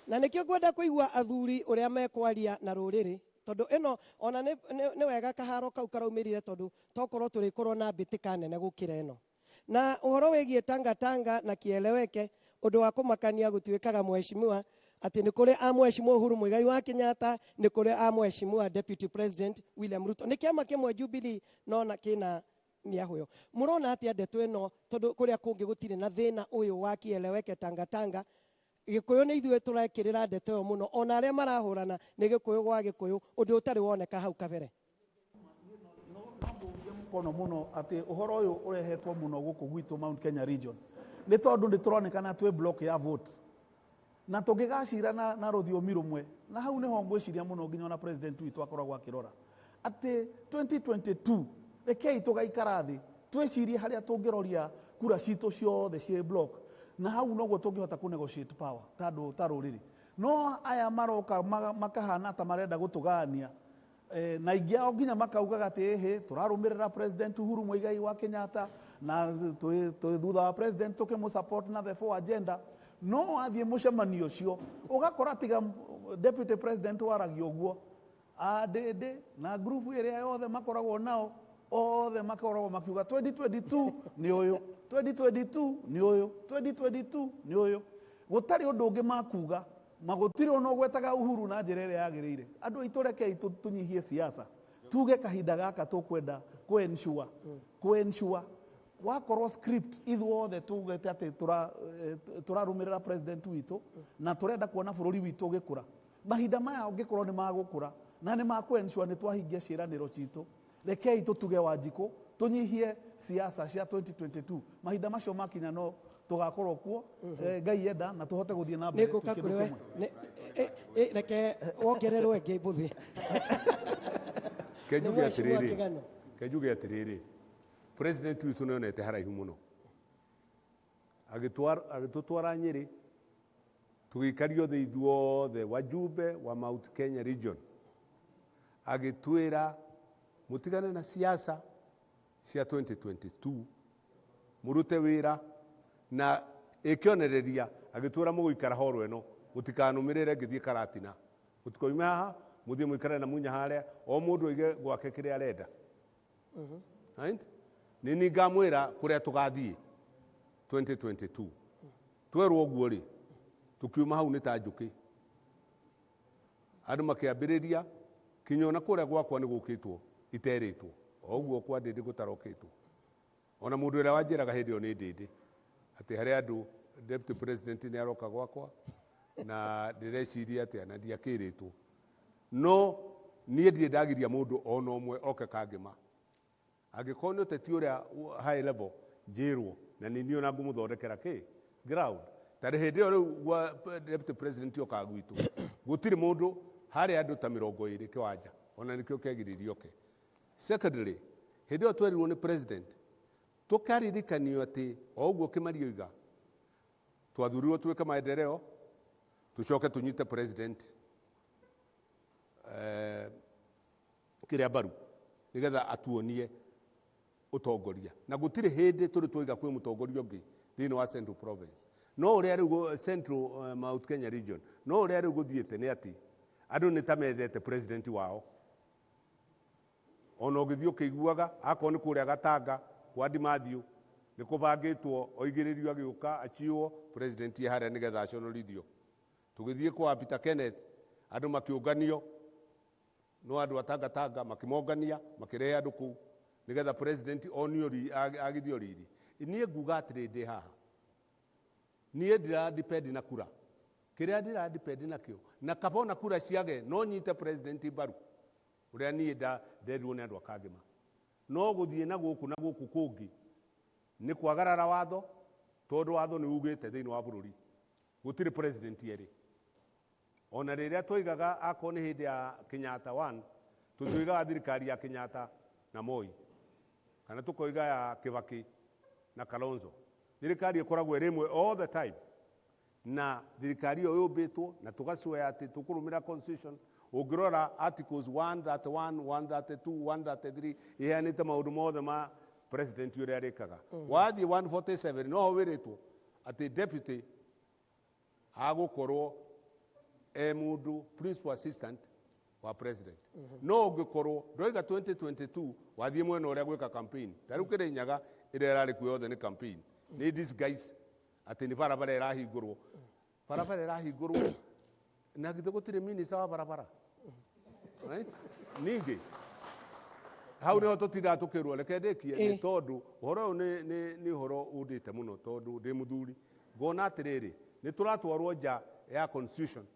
Na nĩkĩo ngwenda kũigua athuri ũrĩa mekwaria na rũrĩrĩ, tondũ ĩno ona nĩ wega kaharo kau karaumĩrire, tondũ tokorwo tũrĩkorwo na mbĩtĩka nene gũkĩra ĩno. Na ũhoro wĩgiĩ Tanga Tanga na kieleweke, ũndũ wa kũmakania gũtuĩkaga mheshimiwa atĩ nĩ kũrĩ a mheshimiwa Uhuru Muigai wa Kenyatta, nĩ kũrĩ a mheshimiwa Deputy President William Ruto. Nĩ kĩama kĩmwe Jubilee no na kĩna mĩahũyo. Mũrona atĩa ndeto ĩno, tondũ kũrĩa kũngĩ gũtirĩ na thĩna ũyũ wa kieleweke Tanga Tanga? Gĩkũyũ nĩ ithuĩ tũrekĩrĩra ndeto ĩyo mũno, ona arĩa marahũrana nĩ Gĩkũyũ gwa Gĩkũyũ, ũndũ ũtarĩ woneka hau kabere. Mũkono mũno atĩ ũhoro ũyũ ũrehetwo mũno gũkũ gwitũ Mount Kenya region nĩ tondũ nĩ tũronekana twĩ block ya votes, na tũngĩgacira na rũthiomi rũmwe, na hau nĩho ngwĩciria mũno nginya ona president witũ akoragwo akĩrora atĩ 2022 rekei tũgaikara thĩ twĩcirie harĩa tũngĩroria kura citũ ciothe ciĩ block, na hau noguo tũngĩhota kũ negotiate power ta andũ ta rũrĩrĩ. No aya maroka makahana ta marenda gũtũgania. Na aingĩ ao nginya makaugaga atĩ ĩhĩ tũrarũmĩrĩra President Uhuru Muigai wa Kenyatta na twĩ thutha wa president tũkĩmũ support na the four agenda. No wathiĩ mũcemanio ũcio ũgakora tiga deputy president waragia ũguo, andĩndĩ na group ĩrĩa yothe makoragwo nao othe makoragwo makiuga 2022 nĩ ũyũ, 2022 nĩ ũyũ, 2022 nĩ ũyũ. Gũtarĩ ũndũ ũngĩ makuga, magũtirĩ ona ũgwetaga Uhuru na njĩra ĩrĩa yagĩrĩire. Andũ aitũ, rekei tũnyihie siasa, tuge kahinda gaka tũkwenda kũ ensure wakorwo script ithuothe tugete atĩ tũrarũmĩrĩra president witũ na tũrenda kuona bũrũri witũ ũgĩkũra. Mahinda maya ũngĩkorwo nĩ magũkũra na nĩ makũ ensure nĩ twahingia ciĩranĩro citũ, rekei tũtuge Wanjikũ, tũnyihie siasa cia 2022. Mahinda macio makinya no tũgakorwo kuo, Ngai enda, na tũhote gũthiĩ na mbere Nĩ ngũka twĩ kĩndũ kũrĩ we. kĩmwe. Reke wongererwo ĩngĩ mbũthĩ. Ke njuge Nĩ mheshimiwa atĩrĩrĩ, Kĩgano. ke njuge atĩrĩrĩ, president witũ nĩonete haraihu mũno. Agĩtũtwara Nyĩrĩ, tũgĩikario thĩ ithuothe wajumbe wa Mount Kenya region, agĩtwĩra mũtigane na siasa cia 2022, mũrute wĩra na ĩkĩonereria. Agĩtwĩra mũgũikara horo ĩno, mũtikanũmĩrĩre ngĩthiĩ Karatina, mũtikoime haha mũthiĩ mũikare na munya harĩa, o mũndũ oige gwake kĩrĩa arenda. Right? Nĩ niĩ ngamwĩra kũrĩa tũgathiĩ 2022. Twerwo ũguo rĩ, tũkiuma hau nĩ ta njũkĩ, andũ makĩambĩrĩria kinya ona kũrĩa gwakwa nĩ gũkĩtwo iterĩtwo o ũguo kwa ndĩndĩ gũtarokĩtwo. Ona mũndũ ũrĩa wanjĩraga hĩndĩ ĩyo nĩ ndĩndĩ atĩ harĩ andũ deputy president nĩ aroka gwakwa na ndĩreciria atĩa na ndiakĩrĩtwo. No niĩ ndirĩ ndagiria mũndũ ona ũmwe oke kangĩma. Angĩkorwo nĩ ũteti ũrĩa high level, njĩrwo na nĩ niĩ ona ngũmũthondekera kĩ ground. Tarĩ hĩndĩ ĩyo rĩu gwa deputy president okaga gwitũ gũtirĩ mũndũ, harĩ andũ ta 20 kĩwanja, ona nĩkĩo kĩagiririe oke. Secondly, hĩndĩ ĩyo twerirwo nĩ president, tũkaririkanio atĩ o ũguo Kĩmari oiga, twathurirwo twĩke maendeleo, tũcoke tũnyite president kĩrĩa mbaru nĩgetha atuonie ũtongoria. Na gũtirĩ hĩndĩ tũrĩ twaiga kwĩ mũtongoria ũngĩ thĩinĩ wa Central Province, no ũrĩa rĩu Central Mount Kenya region, no ũrĩa rĩu gũthiĩte nĩ atĩ andũ nĩ ta methete president wao. Ona ũgĩthiĩ ũkĩiguaga akorwo nĩ kũrĩa Gatanga kwa Ndimathiũ nĩ kũbangĩtwo oigĩrĩrio agĩũka achiwo president ye harĩa nĩgetha aconorithio. Tũgĩthiĩ kwa Peter Kenneth, andũ makĩũnganio, no andũ a Tangatanga makĩmongania, makĩrehe andũ kũu nĩgetha president onio agithio riri. Niĩ nguga atĩrĩ, ndĩ haha niĩ ndĩra depend na kura, kĩrĩa ndĩra depend nakĩo, na kaba ona kura ciage no nyite president mbaru ũrĩa niĩ nderirwo nĩ andũ a Kangĩma. No gũthiĩ na gũkũ na gũkũ kũngĩ nĩ kwagarara watho, tondũ watho nĩ ugĩte thĩinĩ wa bũrũri gũtirĩ president erĩ. Ona rĩrĩa twoigaga akorwo nĩ hĩndĩ ya Kenyatta 1, tũtioigaga thirikari ya Kenyatta na Moi, kana tũkoiga ya Kibaki na Kalonzo. Thirikari ĩkoragwo ĩrĩ ĩmwe all the time, na thirikari ĩyo yũmbĩtwo na tũgacũea atĩ tũkũrũmĩra constitution. Ũngĩrora articles 131, 132, 133, iheanĩte maũndũ mothe ma president ũrĩa arĩkaga. Wathiĩ 147, noho wĩrĩtwo atĩ deputy agũkorwo e mũndũ principal assistant wa president. No ũngĩkorwo ndoiga 2022 wathiĩ mwena ũrĩa gwĩka campaign, ta rĩu Kĩrĩnyaga ĩrĩa ĩrarĩ kuo yothe nĩ campaign, nĩ disguise atĩ nĩ barabara ĩrahingũrwo, barabara ĩrahingũrwo, na githĩ gũtirĩ minister wa barabara, right? Ningĩ hau nĩho tũtindaga tũkĩrwo. Reke ndĩkie, nĩ tondũ ũhoro ũyũ nĩ ũhoro ũndĩte mũno, tondũ ndĩ mũthuri, ngona atĩrĩrĩ, nĩ tũratwarwo nja ya constitution.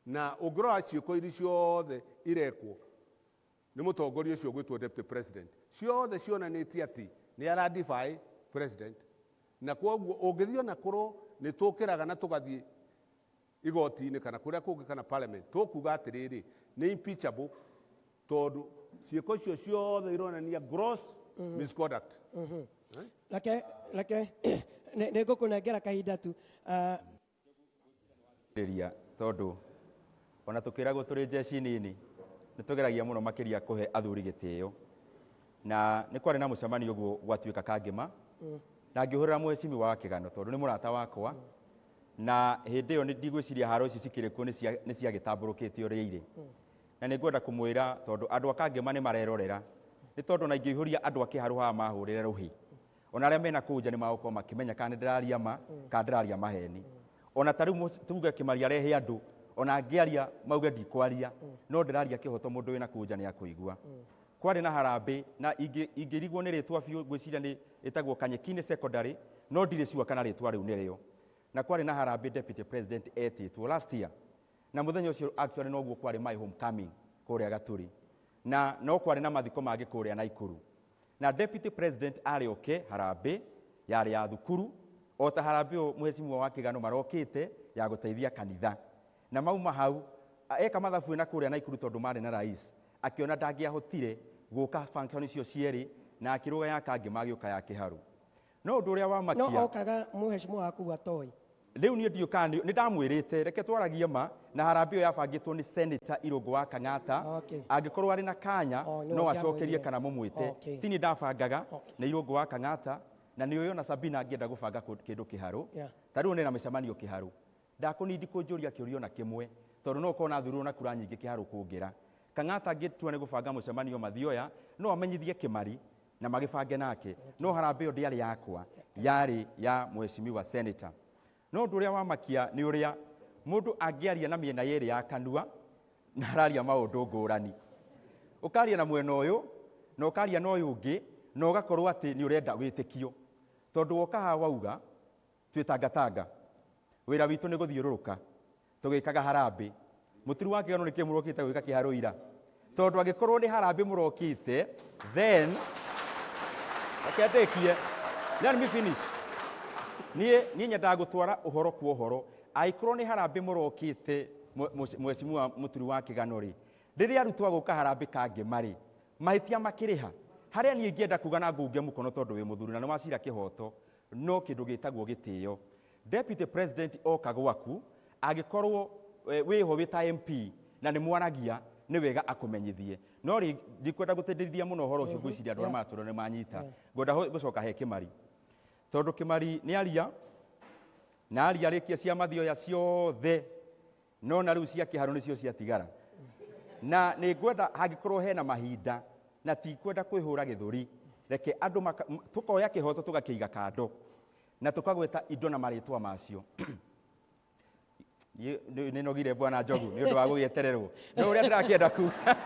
Na ũngĩrora ciĩko iria ciothe irekwo nĩ mũtongoria ũcio ũgwĩtwo deputy president, ciothe cionanĩtie atĩ nĩ ara defy president. Na kwoguo ũngĩthiĩ ona korwo nĩ tũkĩraga na tũgathiĩ igoti-inĩ kana kũrĩa kũngĩ kana parliament, tũkuga atĩrĩrĩ, nĩ impeachable, tondũ ciĩko icio ciothe ironania gross misconduct. Reke nĩ ngũkũnengera kahinda tu. Rĩria tondũ ona tũkĩragwo tũrĩ jeshi nini. Nĩ tũgeragia mũno makĩria kũhe athuri gĩtĩo. Na nĩ kwarĩ na mũcemanio ũguo gwatuĩka Kangĩma. Na ngĩhũrĩra mheshimiwa wa Kĩgano tondũ nĩ mũrata wakwa. Na hĩndĩ ĩyo ndigwĩciria haro ici cikĩrĩ kuo nĩ ciagĩtambũrũkĩte ũrĩa irĩ. Na nĩ ngwenda kũmwĩra tondũ andũ a Kangĩma nĩ marerorera. Nĩ tondũ na ingĩihũria andũ a Kĩharũ haha mahũrĩre rũhĩ. Ona arĩa mena kũu nja nĩ magũkorwo makĩmenya kana nĩ ndĩraria ma kana ndĩraria maheni. Ona ta rĩu tuge Kĩmari arehe andũ ona angĩaria mauge ndikwaria no ndĩraria kĩhoto mũndũ wĩna kũu nja nĩ akũigua. Kwarĩ na harambĩ na ingĩrigwo nĩ rĩtwa biũ ngwĩciria nĩ ĩtagwo Kanyekini Secondary no ndirĩ sure kana rĩtwa rĩu nĩrĩo. Na kwarĩ na harambĩ Deputy President etĩtwo last year. Na mũthenya ũcio actually noguo kwarĩ my homecoming kũrĩa Gaturi. Na no kwarĩ na mathiko mangĩ kũrĩa Naikuru. Na Deputy President arĩ oke harambĩ yarĩ ya thukuru o ta harambĩ ũyũ mheshimiwa wa Kĩgano marokĩte ya gũteithia kanitha. Na mauma hau eka mathabu na kũrĩa Naikuru tondũ marĩ na rais akĩona ndangĩahotire gũka function icio cierĩ na akĩrũga ya Kangĩma agĩũka ya Kĩharũ. No ũndũ ũrĩa wamakia no okaga mheshimiwa waku atoĩ. Rĩu niĩ ndiũĩ kana nĩ ndamwĩrĩte reke twaragie ma na harambĩ ĩyo yabangĩtwo nĩ Senator Irũngũ wa Kang'ata. Angĩkorwo arĩ na kanya no acokerie kana mũmwĩte. Ti niĩ ndabangaga nĩ Irũngũ wa Kang'ata na nĩ ũyũ na Sabina angĩenda gũbanga kĩndũ Kĩharũ. Ta rĩu nĩ na mĩcemanio Kĩharũ. Ndakũnindi kũnjũria kĩũria ona kĩmwe tondũ no ũkorwo na thuruo na kura nyingĩ Kĩharũ kũngĩra. Kang'ata angĩtua nĩ gũbanga mũcemanio Mathioya no amenyithie Kĩmari na magĩbange nake. No harambĩ ĩyo ndĩarĩ yakwa, yarĩ ya mheshimiwa senator. No ũndũ ũrĩa wamakia nĩ ũrĩa mũndũ angĩaria na mĩena yerĩ ya kanua na araria maũndũ ngũrani. Ũkaria na mwena ũyũ na ũkaria na ũyũ ũngĩ na ũgakorwo atĩ nĩ ũrenda wĩtĩkio. Tondũ woka haha wauga twĩ tangatanga. Wĩra witũ nĩ gũthiũrũrũka tũgĩkaga harambĩ. Mũturi wa Kĩgano nĩkĩo mũrokĩte gwĩka Kĩharũ ira. Tondũ angĩkorwo nĩ harambĩ mũrokĩte then reke ndĩkie. Let me finish. Niĩ nyendaga gũtwara ũhoro kwa ũhoro. Angĩkorwo nĩ harambĩ mũrokĩte mheshimiwa Mũturi wa Kĩgano rĩ, rĩrĩa arutwo agũka harambĩ Kangĩma rĩ, mahĩtia makĩrĩha. Harĩa niĩ ingĩenda kuga na ngunge mũkono tondũ wĩ mũthuri na nĩ wacira kĩhoto, no kĩndũ gĩtagwo gĩtĩo. Deputy President oka gwaku, angĩkorwo wĩho wĩ ta MP na nĩ mwaragia, nĩ wega akũmenyithie. No rĩ, ndikwenda gũtĩtĩrithia mũno ũhoro ũcio, ngwĩciria andũ arĩa maratũrora nĩ manyita. Ngwenda gũcoka he Kĩmari. Tondũ Kĩmari nĩ aria, na aria arĩkia cia Mathioya ciothe, no na rĩu cia Kĩharũ nĩcio ciatigara. Na nĩ ngwenda hangĩkorwo hena mahinda, na tikwenda kwĩhũra gĩthũri, reke andũ tũkoya kĩhoto tũgakĩiga kando, na tũkagweta indo na marĩtwa macio. Nĩ nogire bwana Njogu nĩ ũndũ wa gũgĩetererwo. No ũrĩa ndĩrakĩenda kuga.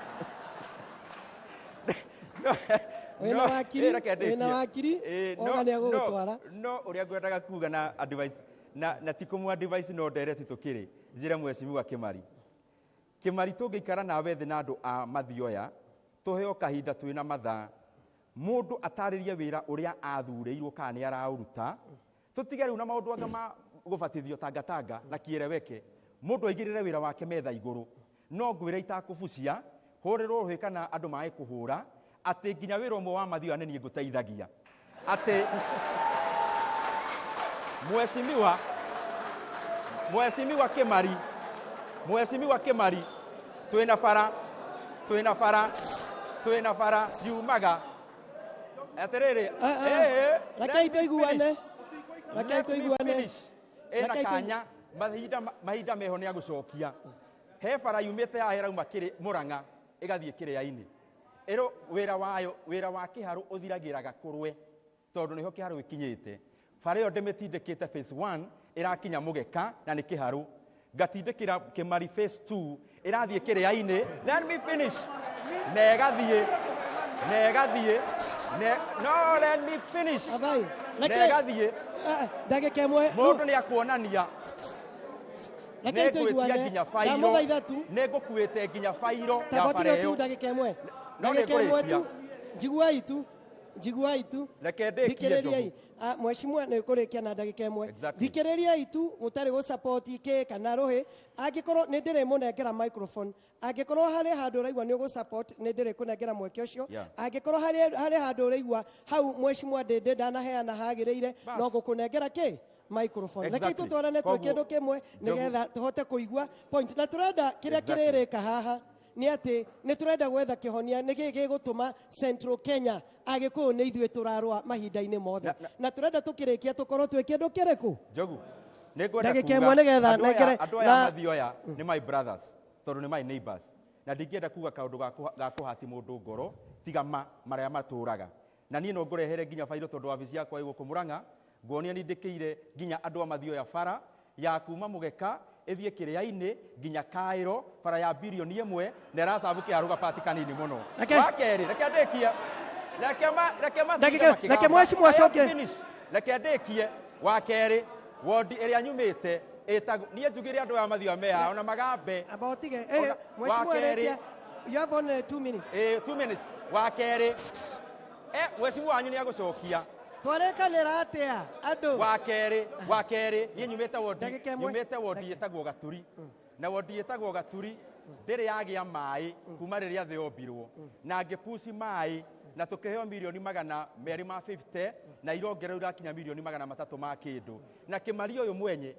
Wĩna wakiri, wĩna wakiri, oga nĩ agũgũtwara. No ũrĩa ngwendaga kuga na advice, na ti kũmũ advice no ndereti tũkĩrĩ, njĩre mheshimiwa Kĩmari. Kĩmari tũngĩikara nawe thĩ na andũ a Mathioya, tũheo kahinda twĩna mathaa, mũndũ atarĩrie wĩra ũrĩa athurĩirwo kana nĩ araũruta, tũtige rĩu na maũndũ anga ma gũbatithio tangatanga na kĩereweke, mũndũ aigĩrĩre wĩra wake metha igũrũ. No ngwĩre itakũbucia, hũrĩrwo rũhĩ kana andũ mae kũhũra, atĩ nginya wĩra ũmwe wa Mathioya nĩ niĩ ngũteithagia. Atĩ mheshimiwa Kĩmari, mheshimiwa Kĩmari, twĩna bara, twĩna bara, twĩna bara yumaga. Atĩrĩrĩ, Rekei tũiguane. Rekei tũiguane. Ĩna kanya, mahinda meho nĩ agũcokia. He bara yumĩte haha ĩrauma Mũrang'a ĩgathiĩ Kĩrĩa-inĩ. Ĩro wĩra wayo, wĩra wa Kĩharũ ũthiragĩra Gakũrwe tondũ nĩho Kĩharũ gĩkinyĩte. Bara ĩyo ndĩmĩtindĩkĩte phase 1 ĩrakinya Mũgeka na nĩ Kĩharũ. Ngatindĩkĩra Kĩmari phase 2 ĩrathiĩ Kĩrĩa-inĩ. Let me finish. Na ĩgathiĩ, na ĩgathiĩ, no let me finish. Abai, Na ĩgathiĩ. Ndagĩka ĩmwe. Mũndũ nĩ akuonania. Rekei tũiguane. Nĩ ngũĩtia Ndamũthaitha tu. Nĩ ngũkuĩte nginya bairo ya Tabatiga bara tu ĩyo. ndagĩka ĩmwe. No nĩ Ndagĩka ĩmwe ngũrĩkia. tu. Njiguai tu. Njiguai tu. Reke ndĩkie Thikĩrĩriai. Njogu. Mheshimiwa nĩ ũkũrĩkia na ndagĩka ĩmwe. Thikĩrĩriai tu mũtarĩ gũ-support kĩ kana rũhĩ. Angĩkorwo nĩ ndĩrĩmũnengera microphone. Angĩkorwo harĩ handũ ũraigua nĩ ũgũ-support, nĩ ndĩrĩkũnengera mweke ũcio. Angĩkorwo harĩ handũ ũraigua hau mheshimiwa Ndĩndĩ ndanaheana hagĩrĩire, no ngũkũnengera kĩ? Microphone. Reke tũtwarane twĩ Koguo kĩndũ kĩmwe Njogu. nĩgetha tũhote kũigua point. Na tũrenda kĩrĩa kĩrĩrĩka haha. Nĩ atĩ nĩ tũrenda gwetha kĩhonia nĩ kĩĩ gĩgũtũma Central Kenya Agĩkũyũ nĩ ithuĩ tũrarũa mahinda-inĩ mothe na tũrenda tũkĩrĩkia tũkorwo twĩ kĩndũ kĩrĩkũ. Njogu, nĩ ngwenda Ndagĩka kuga, ĩmwe nĩgetha andũ aya- nengere andũ aya Mathioya nĩ my brothers tondũ nĩ my neighbors, na ndingĩenda kuga kaũndũ ga kũhati mũndũ ngoro tiga ma marĩa matũraga. Na niĩ no ngũrehere nginya bairo tondũ wabici yakwa ĩ gũkũ Mũrang'a, nguonia nĩ ndĩkĩire nginya andũ a Mathioya bara ya kuma Mũgeka ĩthiĩ Kĩrĩa-inĩ nginya Kaĩro, bara ya 1 bilioni na ĩracabu kĩharũ gabati kanini mũno. Wa kerĩ, reke ndĩkie, reke matinde Ndagĩka- makĩgamba. reke mheshimiwa I have to acoke. finish. Reke ndĩkie. Wa kerĩ, wondi ĩrĩa nyumĩte ĩtagwo, niĩ njugire andũ aya Mathioya me haha ona magambe. Amba ũtige. Wa Mheshimiwa kerĩ- rĩkia. You have only 2 minutes. 2 minutes. Wa kerĩ, mheshimiwa wanyu nĩ agũcokia. Twarĩkanĩra atĩa andũ? Wa kerĩ, niĩ nyumĩte wondi Ndagĩka ĩmwe. Nyumĩte wondi ĩtagwo Gaturi, na wondi ĩtagwo Gaturi ndĩrĩ yagĩa maĩ kuma rĩrĩa thĩ yombirwo, na ngĩpuci maĩ na tũkĩheo 250 milioni na irongererwo irakinya 300 milioni ma kĩndũ. Na Kĩmari ũyũ mwenye,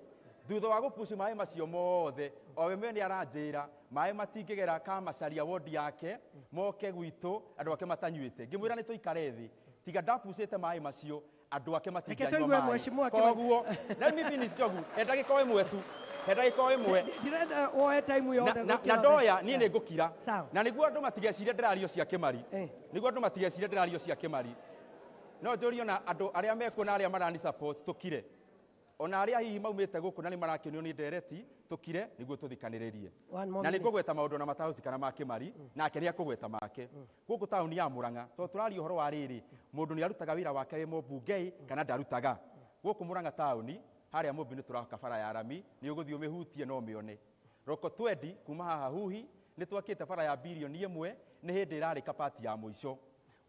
thutha wa gũpuci maĩ macio mothe, o we mwene aranjĩra maĩ matingĩgera Kamacaria wondi yake moke gwitũ andũ ake matanyuĩte. Ngĩmwĩra nĩ tũikare thĩ, tiga ndapucĩte maĩ macio andũ ake matingĩanyua tũigue maĩ. Mheshimiwa Kĩmani. Koguo let me finish, Njogu, he ndagĩka o ĩmwe tu, he ndagĩka o ĩmwe. Ndirenda woe time yothe Na gũkĩra ndoya niĩ nĩ ngũkira. Sawa. Na nĩguo andũ matigecirie ndĩrario cia Kĩmari, nĩguo andũ matigecirie ndĩrario cia Kĩmari, no njũrie ona andũ arĩa mekuo na arĩa marani support tũkire, ona arĩa hihi maumĩte gũkũ na nĩ marakenio nĩ ndereti, tũkire nĩguo tũthikanĩrĩrie. One more Na nĩ minute. ngũgweta maũndũ na matahũcikana ma Kĩmari, nake nĩ akũgweta make. Gũkũ taũni ya Mũrang'a, tondũ tũraria ũhoro wa rĩrĩ, mũndũ nĩ arutaga wĩra wake wĩ mũmbunge kana ndarutaga. Gũkũ Mũrang'a taũni harĩa Mũmbi nĩ tũraka bara ya rami, nĩ ũgũthiĩ ũmĩhutie no ũmĩone. Roko twendi kuma haha huhi nĩ twakĩte bara ya 1 bilioni nĩ hĩndĩ ĩrarĩ kabati ya mũico.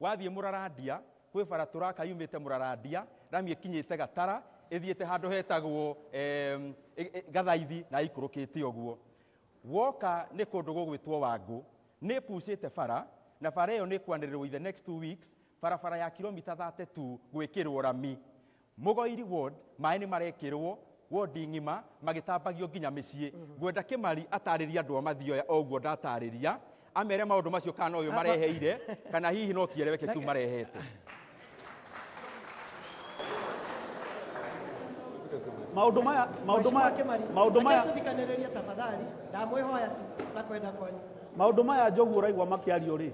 Wathiĩ Mũrarandia kwĩ bara tũraka yumĩte Mũrarandia, rami ĩkinyĩte Gatara, ĩthiĩte handũ hetagwo Gathaithi na ĩikũrũkĩte ũguo. Woka nĩ kũndũ gũgwĩtwo Wangũ, nĩ pucĩte bara, na bara ĩyo nĩ ĩkwanĩrĩrwo in the next 2 weeks, barabara ya kilomita 32 gwĩkĩrwo rami. Mũgoiri ward maĩ nĩ marekĩrwo wodi ng'ima magĩtambagio nginya mĩciĩ. Ngwenda Kĩmari atarĩrie andũ a Mathioya o ũguo ndatarĩria, amere maũndũ macio kana ũyũ mareheire kana hihi no kĩereweke kĩu marehete. Maũndũ maya Mheshimiwa Kĩmari, maũndũ maya reke tũthikanĩrĩrie tafadhali, ndamwĩhoya tu na kwenda kwanyu. Maũndũ maya Njogu ũraigua makĩario rĩ,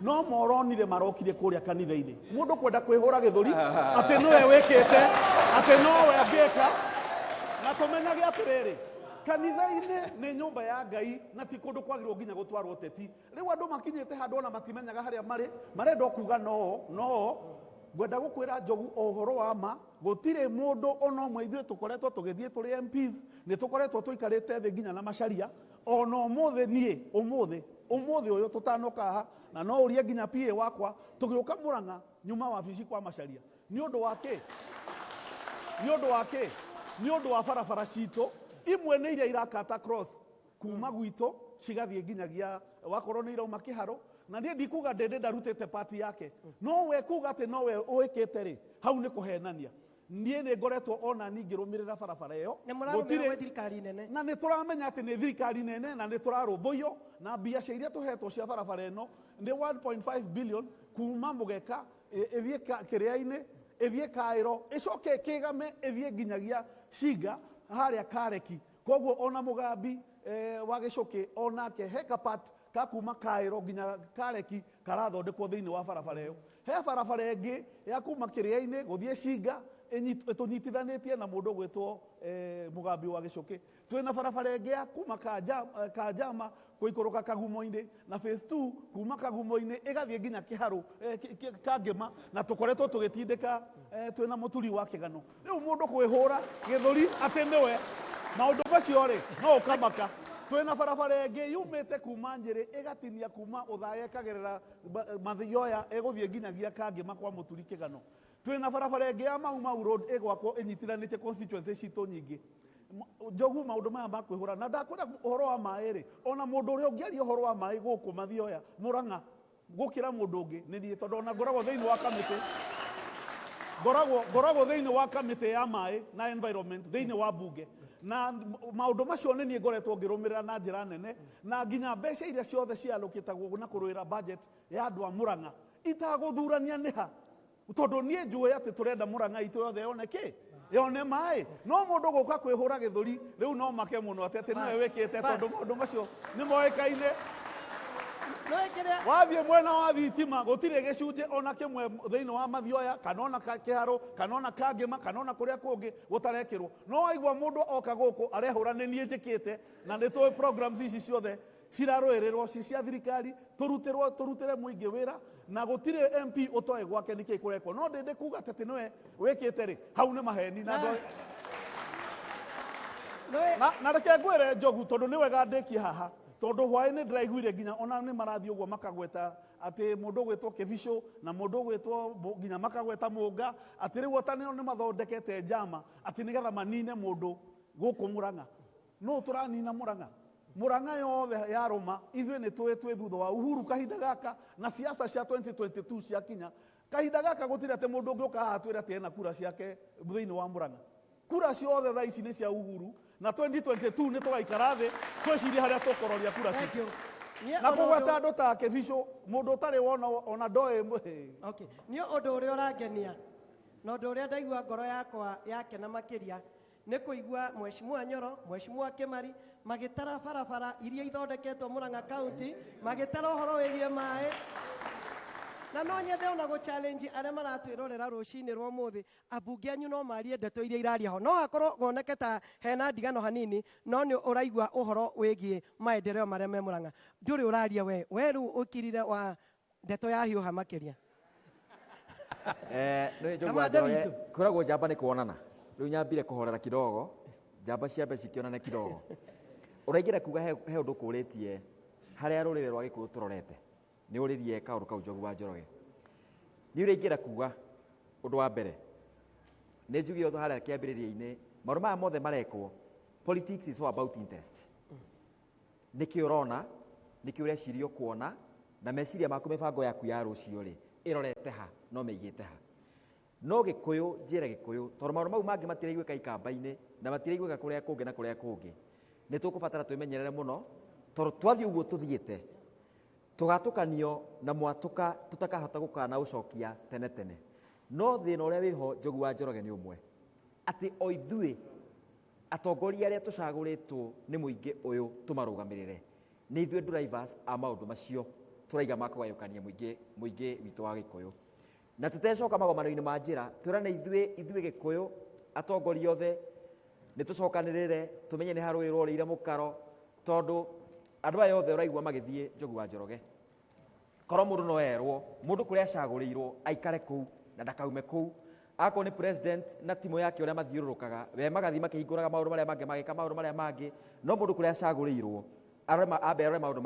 no moronire marokire kũrĩa kanitha-inĩ, mũndũ kwenda kwĩhũra gĩthũri atĩ nĩwe wĩkĩte, atĩ nowe angĩka. Na tũmenyage atĩrĩrĩ, kanitha-inĩ nĩ nyũmba ya Ngai na ti kũndũ kwagĩrĩirwo nginya gũtwarwo teti. Rĩu andũ makinyĩte handũ ona matimenyaga harĩa marĩ, marenda o kuga no ngwenda gũkwĩra Njogu o ũhoro wa ma, gũtirĩ mũndũ ona ũmwe. Ithuĩ tũkoretwo tũgĩthiĩ tũrĩ MPs, nĩ tũkoretwo tũikarĩte thĩ nginya na Macaria. Ona ũmũthĩ, niĩ ũmũthĩ ũyũ tũtanoka haha, na no ũrie nginya PA wakwa, tũgĩũka Mũrang'a nyuma wabici kwa Macaria. Nĩ ũndũ wa kĩ? Nĩ ũndũ wa kĩ? Nĩ ũndũ wa barabara citũ imwe nĩ iria irakata cross kuma gwitũ cigathiĩ nginyagia wakorwo nĩ irauma kĩharo. Na niĩ ndikuga ndĩndĩ ndarutĩte pati yake, no we kuga atĩ nowe ũĩkĩte rĩ, hau nĩ kũhenania. Niĩ nĩ ngoretwo ona niĩ ngĩrũmĩrĩra barabara ĩyo. Nĩ mũrarũmĩrĩra gwĩ thirikari nene. Na nĩ tũramenya atĩ nĩ thirikari nene na nĩ tũrarũmbũiyo, na mbia iria tũhetwo cia barabara ĩno nĩ 1.5 billion kuma Mũgeka ĩthiĩ Kĩrĩa-inĩ, ĩthiĩ Kaĩro, ĩcoke ĩkĩgame ĩthiĩ nginyagia Cinga harĩa Kareki. Koguo ona mũgambi wa Gĩcũkĩ onake he kapat ka kuma Kaĩro nginya Kareki karathondekwo thĩinĩ wa barabara ĩyo. He barabara ĩngĩ ya kuma Kĩrĩa-inĩ gũthiĩ Cinga tũnyitithanĩtie na mũndũ ũgwĩtwo mũgambi wa Gĩcũkĩ. Twĩna barabara ĩngĩ ya kuma Kanjama gũikũrũka Kagumo-inĩ, na phase 2 kuma Kagumo-inĩ ĩgathiĩ nginya Kĩharũ, Kangĩma, na tũkoretwo tũgĩtindĩka, twĩna mũturi wa kĩgano. Rĩu mũndũ kwĩhũra gĩthũri atĩ nĩwe maũndũ macio rĩ, no ũkamaka. Twĩna barabara ĩngĩ yumĩte kuma Nyĩrĩ ĩgatinia kuma Ũthaya ĩkagerera Mathioya ĩgũthiĩ nginyagia Kangĩma kwa mũturi kĩgano. Twĩna barabara ĩngĩ ya Mau Mau Road ĩgwakwo ĩnyitithanĩtie constituency citũ nyingĩ. Njogu, maũndũ maya ma kwĩhũra, na ndakwĩra ũhoro wa maĩ rĩ, ona mũndũ ũrĩa ũngĩaria ũhoro wa maĩ gũkũ Mathioya Mũrang'a gũkĩra mũndũ ũngĩ nĩ niĩ, tondũ ona ngoragwo thĩinĩ wa kamĩtĩ, ngoragwo thĩinĩ wa kamĩtĩ ya maĩ na environment thĩinĩ wa bunge. Na maũndũ macio nĩ niĩ ngoretwo ngĩrũmĩrĩra na njĩra nene, na nginya mbeca iria ciothe cialũkĩtagwo na kũrũĩra budget ya andũ a Murang'a itagũthurania nĩ ha, tondũ niĩ njũĩ atĩ tũrenda Murang'a itũ yothe yone kĩ, yone maĩ. No mũndũ gũka kwĩhũra gĩthũri rĩu no make mũno atĩ atĩ nĩwe wĩkĩte, tondũ maũndũ macio nĩ moĩkaine. Wathiĩ mwena wa thitima gũtirĩ gĩcunjĩ ona kĩmwe thĩinĩ wa Mathioya kana ona Kĩharũ kana ona Kangĩma kana ona kũrĩa kũngĩ gũtarekĩrwo. No waigua mũndũ oka gũkũ arehũra nĩ niĩ njĩkĩte, na nĩ tũĩ programs ici ciothe cirarũĩrĩrwo ci cia thirikari, tũrutĩrwo tũrutĩre mũingĩ wĩra, na gũtirĩ MP ũtoĩ gwake nĩkĩ kũrekwo. No ndĩndĩ kuga atĩ nĩwe wĩkĩte rĩ, hau nĩ maheni na na reke ngwĩre Njogu, tondũ nĩ wega ndĩkie haha, tondũ hwaĩ nĩ ndĩraiguire nginya ona nĩ marathiĩ ũguo makagweta atĩ mũndũ ũgwĩtwo Kĩbicũ na mũndũ ũgwĩtwo nginya makagweta Mũnga, atĩ rĩu ota nĩo nĩ mathondekete njama atĩ nĩgetha manine mũndũ gũkũ Murang'a. Nũ tũranina Murang'a? Murang'a yothe yarũma, ithuĩ nĩ tũĩ twĩ thutha wa Uhuru kahinda gaka, na siasa cia 2022 ciakinya kahinda gaka gũtirĩ atĩ mũndũ ũngĩũka haha atwĩre atĩ ena kura ciake thĩinĩ wa Murang'a. Kura ciothe thaa ici nĩ cia Uhuru, na 2022 nĩ tũgaikara thĩ twĩcirie harĩa tũkũroria kura citũ. Na kũgweta andũ ta Kĩbicũ, mũndũ ũtarĩ wona ona ndoĩ. Okay. Niĩ ũndũ ũrĩa ũrangenia na ũndũ ũrĩa ndaigua ngoro yakwa yakena makĩria nĩ kũigua Mheshimiwa Nyoro, Mheshimiwa Kĩmari magĩtara barabara iria ithondeketwo Murang'a County, magĩtara ũhoro wĩgiĩ maĩ. Na no nyende ona gũ challenge arĩa maratwĩrorera rũcinĩ rwa ũmũthĩ, ambunge anyu no marie ndeto iria iraria ho, no hakorwo woneke ta hena ndigano hanini, no nĩ ũraigua ũhoro wĩgiĩ maendeleo marĩa me Murang'a. Ndũrĩ ũraria we, we rĩu ũkirire wa ndeto ya hiũha makĩria. Nĩ Njogu Kama wa Njoroge, David. kwĩragwo njamba nĩ kuonana. Rĩu nyambire kũhorera kidogo, njamba ciambe cikĩonane kidogo. Ũraingĩra kuga he ũndũ ũkũrĩtie harĩa rũrĩrĩ rwa Gĩkũyũ tũrorete. Nĩ ũrĩrie kaũndũ kau Njogu wa Njoroge. Nĩ ũraingĩra kuga ũndũ wa mbere. Nĩ njugire ũndũ harĩa kĩambĩrĩria-inĩ, maũndũ maya mothe marekwo, politics is all about interest. Nĩkĩ ũrona, nĩkĩ ũreciria ũkuona, na meciria maku mĩbango yaku ya rũciũ rĩ, ĩrorete ha, no mĩigĩte ha. No Gĩkũyũ, njĩre Gĩkũyũ, tondũ maũndũ mau mangĩ matiraiguĩka ikamba-inĩ, na matiraiguĩka kũrĩa kũngĩ na kũrĩa kũngĩ. Nĩ tũkũbatara twĩmenyerere mũno, tondũ twathiĩ ũguo tũthiĩte, tũgatũkanio na mwatũka tũtakahota gũkana ũcokia tene tene. No thĩna ũrĩa wĩho Njogu wa Njoroge nĩ ũmwe, atĩ o ithuĩ atongoria arĩa tũcagũrĩtwo nĩ mũingĩ ũyũ tũmarũgamĩrĩre, nĩ ithuĩ drivers a maũndũ macio tũraiga ma kũgayũkania mũingĩ witũ wa Gĩkũyũ. Na tũtecoka magomano-inĩ ma njĩra, twĩrane ithuĩ Gĩkũyũ atongoria othe nĩ tũcokanĩrĩre, tũmenye nĩ harũĩ rworĩire mũkaro, tondũ andũ aya othe ũraigua magĩthiĩ Njogu wa Njoroge. Korwo mũndũ no erwo, mũndũ kũrĩa acagũrĩirwo aikare kũu na ndakaume kũu. Akorwo nĩ president na timu yake ũrĩa mathiũrũrũkaga, we magathiĩ makĩhingũraga maũndũ marĩa mangĩ, magĩka maũndũ marĩa mangĩ, no mũndũ kũrĩa acagũrĩirwo ambe arore maũndũ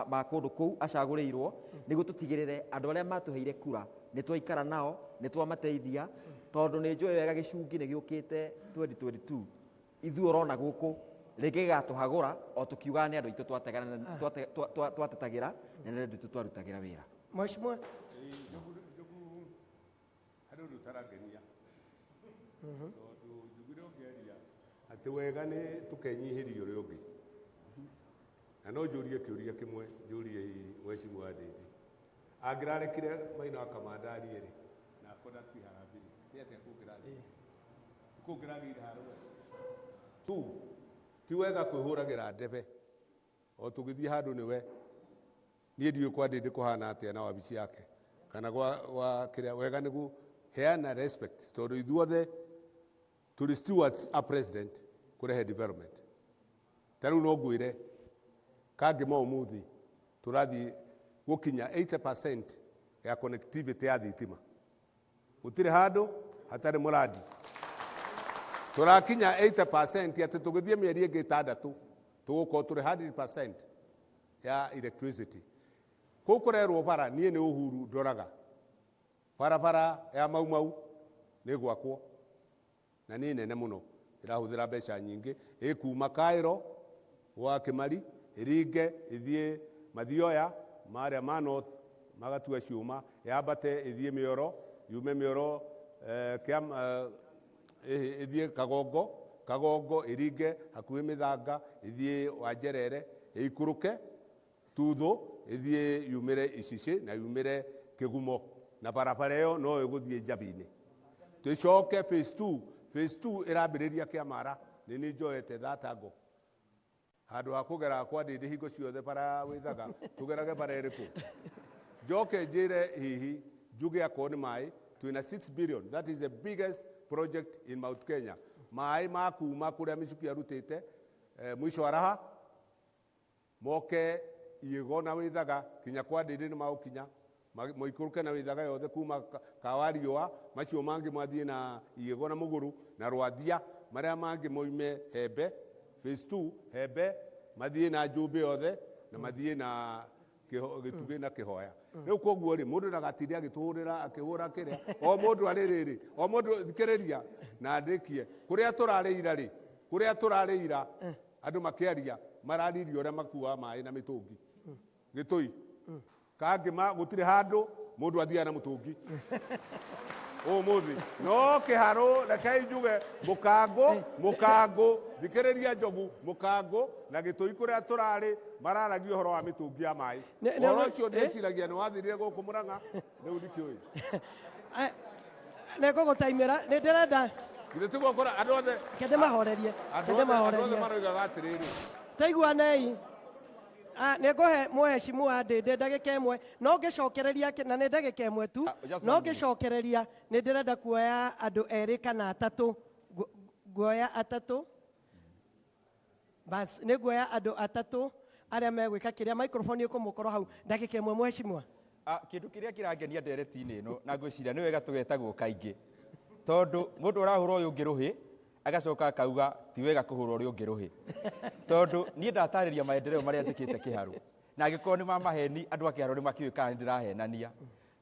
ma kũndũ kũu acagũrĩirwo, nĩguo tũtigĩrĩre andũ arĩa matũheire kura nĩ twaikara nao, nĩ twamateithia, tondũ nĩ njũĩ wega gĩcungi nĩ gĩũkĩte 2022. Ithuĩ ũrona gũkũ rĩngĩ gĩgatũhagũra o tũkiugaga nĩ andũ aitũ twatetagĩra na nĩ andũ aitũ twarutagĩra wĩra. Mheshimiwa. Njogu, harĩ ũndũ ũtarangenia. Tondũ njugire ũngĩaria atĩ wega nĩ tũkenyihĩria ũrĩa ũngĩ. Na no njũrie kĩũria kĩmwe, njũrie Mheshimiwa Ndindi. Angĩrarekire Maina wa Kamanda arie rĩ, na akorwo ndatiĩ harambee, nĩ atĩa kũngĩrathiĩ? Kũngĩragĩire harũwe. Tu, ti wega kwĩhũragĩra ndebe. O tũgĩthiĩ handũ nĩwe. Niĩ ndiũĩ kwa Ndindi kũhana atĩa na wabici yake. Kana gwa kĩrĩa, wega nĩ kũheana respect, tondũ ithuothe tũrĩ stewards a president kũrehe development. Ta rĩu no ngwĩre, Kangĩma ũmũthĩ tũrathiĩ gũkinya 80% ya connectivity ya thitima. Gũtirĩ handũ hatarĩ mũrandi. Tũrakinya 80% atĩ tũgĩthiĩ mĩeri ĩngĩ ĩtandatũ tũgũkorwo tũrĩ 100% ya electricity. Kũu kũrerwo bara, niĩ nĩ Uhuru ndoraga. Barabara ya Mau Mau nĩ gwakwo na nĩ nene mũno, ĩrahũthĩra mbeca nyingĩ, ĩkuma Cairo gwa Kĩmari ĩringe ĩthiĩ Mathioya marĩa ma North magatua ciũma, yambate ĩthiĩ Mĩoro, yume Mĩoro, ĩthiĩ Kagongo, Kagongo ĩringe hakuhĩ Mĩthanga ĩthiĩ Wanjerere ĩikũrũke Tuthu ĩthiĩ yumĩre Icicĩ na yumĩre Kĩgumo, na barabara ĩyo no ĩgũthiĩ Njabi-inĩ. Tũcoke phase 2. Phase 2 ĩrambĩrĩria Kĩamara, nĩ niĩ njoete thatango handũ ha kũgera kwa ndĩndĩ hingo ciothe bara ya Wĩthaga, tũgerage bara ĩrĩkũ? Njoke njĩre hihi njuge akorwo nĩ maĩ twĩna 6 billion, that is the biggest project in Mount Kenya. Maĩ ma kuma kũrĩa Michuki arutĩte mwisho wa raha moke Iĩgo na Wĩthaga kinya kwa ndĩndĩ nĩ magũkinya, moikũrũke na Wĩthaga yothe kuma Kawariũa, macio mangĩ mathiĩ na Iĩgo na Mũgũrũ na Rwathia, marĩa mangĩ moime Hembe phase 2 Hembe mathiĩ na Njũmbĩ yothe na mathiĩ na Gĩtugĩ na Kĩhoya. Rĩu koguo rĩ, mũndũ ndagatinde agĩtũhũrĩra akĩhũra kĩrĩa, o mũndũ arĩ rĩrĩ, o mũndũ thikĩrĩria na ndĩkie kũrĩa tũrarĩ ira rĩ, kũrĩa tũrarĩ ira andũ makĩaria mararirie ũrĩa makuaga maĩ na mĩtũngi Gĩtũi Kangĩma, gũtirĩ handũ mũndũ athiaga na mũtũngi ũmũthĩ no Kĩharũ. Rekei njuge mũkangũ, mũkangũ, thikĩrĩria Njogu, mũkangũ na Gĩtũi kũrĩa tũrarĩ mararagia ũhoro wa mĩtũngi ya maĩ. Ũhoro ũcio ndĩciragia nĩ wathirire gũkũ Mũrang'a, rĩu ndikĩũĩ. Nĩ ngũgũtaimĩra, nĩ ndĩrenda Githĩ tiguo kũra andũ othe reke ndĩmahorerie, andũ reke othe andũ othe ndĩmahorerie. maroigaga atĩrĩrĩ. Taiguanei. Nĩ ngũhe mũheshimu ndĩndĩ ndagĩka ĩmwe no ngĩcokereria na nĩ ndagĩka ĩmwe tu. Just no one minute. Ngĩcokereria nĩ ndĩrenda kuoya andũ erĩ kana atatũ. Nguoya atatũ bas, nĩ nguoya andũ atatũ arĩa megwĩka kĩrĩa microphone ĩkũmũkorwo hau ndagĩka ĩmwe, mũheshimiwa. Kĩndũ kĩrĩa kĩrangenia ndereti-inĩ ĩno na ngwĩciria nĩ wega tũgetagwo kaingĩ, tondũ mũndũ ũrahũra ũyũ ũngĩ rũhĩ agacoka akauga ti wega kũhũra ũrĩa ũngĩ rũhĩ, tondũ niĩ ndatarĩria maendeleo marĩa njĩkĩte Kĩharũ, na angĩkorwo nĩ ma maheni andũ a Kĩharũ nĩ makĩũĩ kana nĩ ndĩrahenania.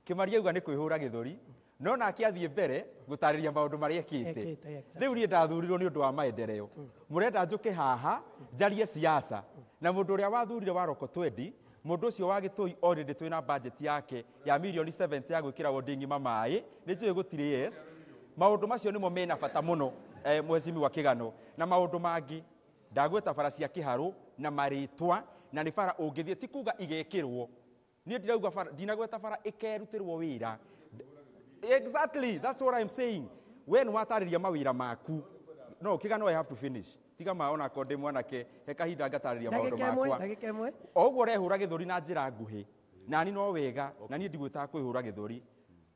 Kĩmari auga nĩ kwĩhũra gĩthũri, no nake athiĩ mbere gũtarĩria maũndũ marĩa ekĩte. Ekĩte, exactly. Rĩu niĩ ndathurirwo nĩ ũndũ wa maendeleo, mũrenda njũke haha njarie siasa na mũndũ ũrĩa wathurire wa Roko Twendi, mũndũ ũcio wa Gĩtũi already twĩna budget yake ya mirioni 70 ya gwĩkĩra wodi ng'ima maĩ. Nĩ njũĩ gũtirĩ yes maũndũ macio nĩmo mena bata mũno, mheshimiwa Kĩgano, na maũndũ mangĩ ndagweta bara cia Kĩharũ na marĩtwa, na nĩ bara ũngĩthiĩ ti kuga igekĩrwo. Niĩ ndirauga bara, ndinagweta bara ĩkerutĩrwo wĩra. Exactly, that's what I'm saying. We nĩ watarĩria mawĩra maku no Kĩgano, I have to finish. Tiga ma ona akorwo ndĩ mwanake, he kahinda ngatarĩria maũndũ Ndagĩka ĩmwe. makwa. Ndagĩka ĩmwe. O ũguo ũrehũra gĩthũri na njĩra nguhĩ nani no wega na niĩ ndigwĩtaga kwĩhũra gĩthũri.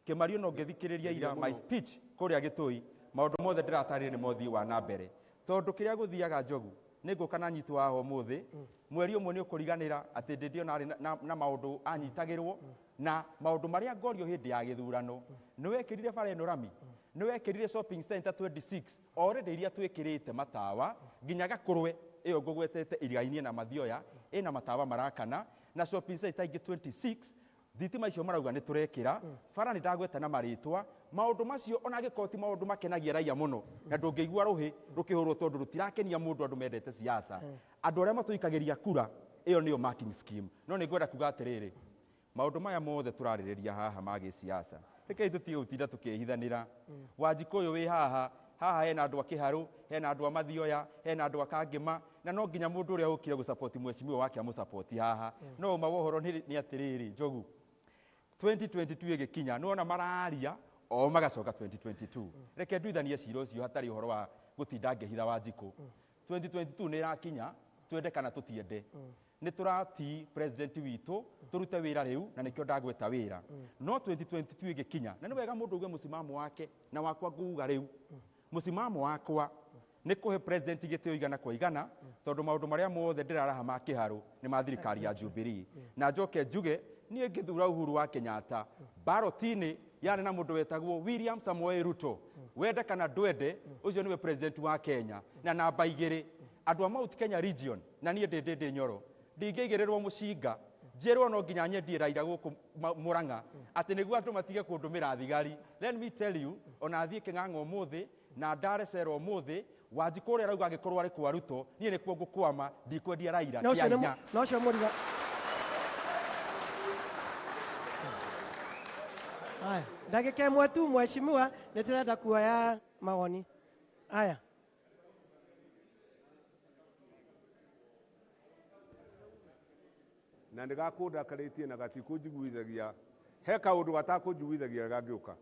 Kĩmario no ngĩthikĩrĩria ira my speech kũrĩa Gĩtũi, maũndũ mothe ndĩratarĩria nĩ mothiĩ wa na mbere, tondũ kĩrĩa gũthiaga Njogu nĩ ngũka na nyitwo haha ũmũthĩ, mweri ũmwe nĩ ũkũriganĩra atĩ ndĩndĩ ona arĩ na maũndũ anyitagĩrwo na maũndũ marĩa ngorio hĩndĩ ya gĩthurano. Nĩ wekĩrire bara ĩno rami, nĩ wekĩrire shopping center 26 already iria twĩkĩrĩte matawa nginya Gakũrwe ĩyo ngũgwetete irigainie na Mathioya ĩna matawa marakana na shopping center ingĩ 26 thitima icio marauga nĩ tũrekĩra bara. Nĩ ndagweta na marĩtwa maũndũ macio, ona angĩkorwo ti maũndũ makenagia raia mũno, na ndũngĩigua rũhĩ rũkĩhũrwo tondũ rũtirakenia mũndũ. Andũ mendete siasa, andũ arĩa matũikagĩria kura, ĩyo nĩyo marking scheme. No nĩ ngwenda kuga atĩrĩrĩ, maũndũ maya mothe tũrarĩrĩria haha ma gĩsiasa, rekei tũtige gũtinda tũkĩhithanĩra. Wanjikũ ũyũ wĩ haha, haha hena andũ a Kĩharũ, hena andũ a Mathioya, hena andũ a Kangĩma, na no nginya mũndũ ũrĩa ũkire gũsapoti mheshimiwa wake amũsapoti haha. No ũma wa ũhoro nĩ atĩrĩrĩ, Njogu, 2022 ĩgĩkinya nĩwona mararia o magacoka 2022. Reke nduithanie cira ũcio hatarĩ ũhoro wa gũtinda ngĩhitha Wanjikũ. 2022 nĩ ĩrakinya, twende kana tũtiende, nĩ tũratii president witũ tũrute wĩra rĩu, na nĩkĩo ndagweta wĩra. No 2022 ĩgĩkinya, na nĩ wega mũndũ uge mũsimamo wake, na wakwa nguga rĩu mũsimamo wakwa nĩ kũhe president gĩtĩo igana kwa igana, tondũ maũndũ marĩa mothe ndĩraraha ma Kĩharũ nĩ ma thirikari ya Jubilee. Na njoke njuge niĩ ngĩthura Uhuru wa Kenyatta, ballot-inĩ yarĩ na mũndũ wetagwo William Samoei Ruto. Wende kana ndwende, ũcio nĩwe president wa Kenya na namba 2 andũ a Mount Kenya region. Na niĩ ndĩ Nyoro, ndingĩigĩrĩrwo mũcinga njĩrwo no nginya nyendie Raila gũkũ Mũrang'a atĩ nĩguo andũ matige kũndũmĩra thigari. Let me tell you, ona thiĩ Kĩng'ang'a ũmũthĩ na ndare cera ũmũthĩ, Wanjikũ ũrĩa arauga angĩkorwo arĩ kwa Ruto, niĩ nĩkuo ngũkwama. Ndikwendia Raila. Na ũcio kĩa nĩ hinya. Na ũcio mũriga. Aya, ndagĩka ĩmwe tu mheshimiwa, nĩ ndĩrenda kuoya mawoni aya. Na nĩ gakũndakarĩtie na gatikũnjiguithagia, he kaũndũ gatakũnjiguithagia gangĩũka.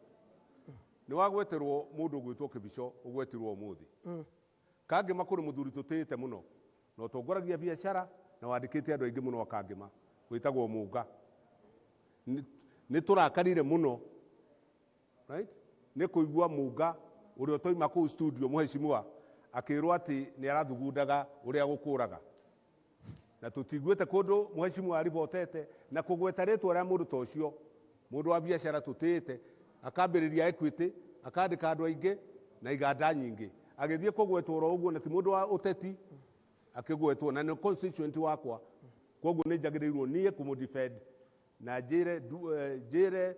Nĩ wagweterwo mũndũ ũgwĩtwo Kĩbico, ũgwetirwo ũmũthĩ. Kangĩma kũrĩ mũthuri tũtĩĩte mũno na ũtongoragia biacara na wandĩkĩte andũ aingĩ mũno a Kangĩma, wĩtagwo Mũnga. Nĩ tũrakarire mũno, right? Nĩ kũigua Mũnga ũrĩa ũtoima kũu studio mũheshimiwa akĩrwo atĩ nĩ arathugundaga ũrĩa gũkũraga. Na tũtiguĩte kũndũ mũheshimiwa aribotete na kũgweta rĩtwa rĩa mũndũ ta ũcio, mũndũ wa biacara tũtĩĩte, akambĩrĩria Equity, akandĩka andũ aingĩ na iganda nyingĩ. Agĩthiĩ kũgwetwo oro ũguo na ti mũndũ wa ũteti, akĩgwetwo na nĩ constituent wakwa, koguo nĩ njagĩrĩirwo niĩ kũmũ-defend na njĩre njĩre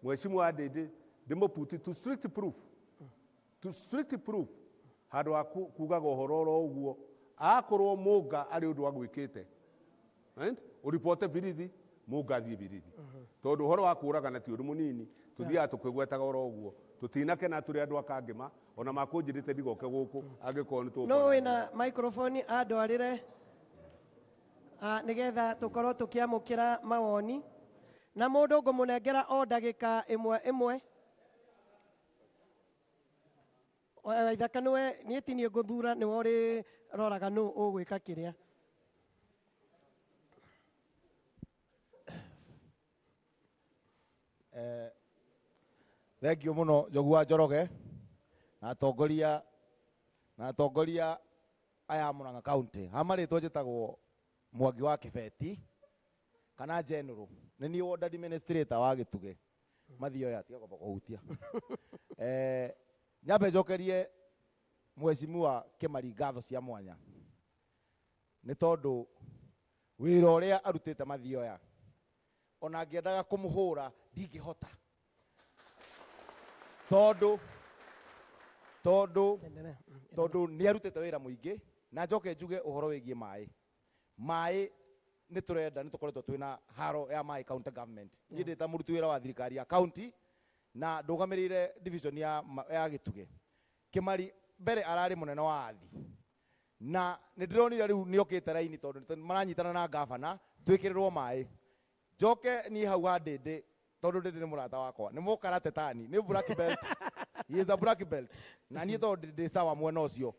mheshimiwa Ndindi ndĩmũputi to strict proof, to strict proof, handũ ha kugaga ũhoro oro ũguo. Akorwo Mũnga arĩ ũndũ agwĩkĩte, right? Ũripote birithi, Mũnga athiĩ birithi, tondũ ũhoro wa kũragana ti ũndũ mũnini. Tũthiaga tũkĩgwetaga oro ũguo, tũtinakena tũrĩ andũ a Kangĩma, ona makũnjĩrĩte ndigoke gũkũ angĩkorwo nĩ tũgũkorwo. No wĩna microphone andwarĩre nĩgetha tũkorwo tũkĩamũkĩra mawoni na mũndũ ngũmũnengera o ndagĩka ĩmwe ĩmwe. Waithaka nĩwe, niĩ ti niĩ ngũthura, nĩwe ũrĩroraga nũ ũgwĩka kĩrĩa. Thank you mũno Njogu wa Njoroge na atongoria na atongoria aya a Murang'a County. Ha marĩtwa njĩtagwo Mwangi wa Kĩbeti kana General. Nĩ niĩ ward administrator wa Gĩtugĩ. Mathioya tiga kwamba kũhutia. Nyambe njokerie Mheshimiwa Kĩmari ngatho cia mwanya nĩ tondũ wĩra ũrĩa arutĩte Mathioya, ona ngĩendaga kũmũhũra ndingĩhota, tondũ nĩ arutĩte wĩra mũingĩ. Na njoke njuge ũhoro wĩgiĩ maĩ. Maĩ nĩ tũrenda, nĩ tũkoretwo twĩna haro ya maĩ county government. Niĩ ndĩ ta mũruti wĩra wa thirikari ya county na ndũgamĩrĩire division ya Gĩtugĩ. Kĩmari mbere ararĩ mũnene wa athi, na nĩ ndĩronire rĩu nĩ okĩte raini tondũ maranyitana na gavana twĩkĩrĩrwo maĩ. Njoke niĩ hau ha Ndĩndĩ, tondũ Ndĩndĩ nĩ mũrata wakwa, nĩ mũkarate tani, nĩ black belt, he is a black belt, na niĩ tondũ ndĩ sawa mwena ũcio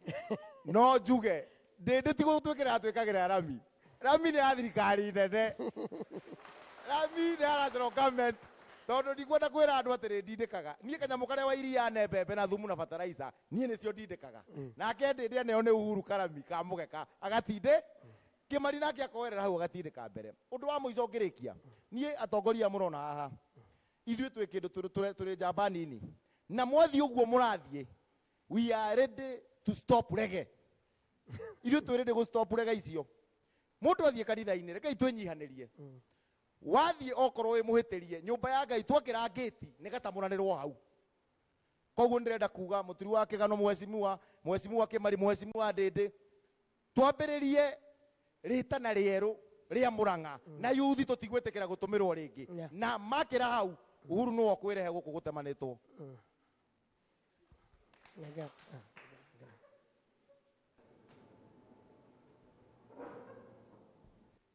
no njuge Ndĩndĩ ti gũtwĩkĩra twĩkagĩra rami. Rami nĩ ya thirikari nene, rami nĩ ya national government, tondũ ndikwenda kwĩra andũ atĩrĩ ndindĩkaga niĩ kanyamũ karĩa wa iria ne mbembe na thumu na fertilizer, niĩ nĩcio ndindĩkaga. Nake Ndĩndĩ aneo nĩ Uhuru karami ka mũgeka agatindĩ Kĩmari nake akoerera hau agatindĩka mbere. Ũndũ wa mũico ngĩrĩkia, niĩ atongoria mũrona haha, ithuĩ twĩ kĩndũ tũrĩ njamba nini, na mwathiĩ ũguo mũrathiĩ, we are ready to stop rege. Ithuĩ twĩ ready gũ stop rege icio. Mũndũ athiĩ kanitha-inĩ, rekei twĩnyihanĩrie. Wathiĩ okorwo wĩ mũhĩtĩrie nyũmba ya Ngai, twakĩra ngĩti nĩ gatamũranĩrwo hau. Koguo ndĩrenda kuga mũturi wa kĩgano, mheshimiwa Kĩmari, mheshimiwa Ndĩndĩ, twambĩrĩrie rĩtana rĩerũ rĩa Murang'a na yuthi tũtigwĩtĩkĩra gũtũmĩrwo rĩngĩ. Na makĩra hau Uhuru nĩwe ũkwĩrehe gũkũ gũtemanĩtwo.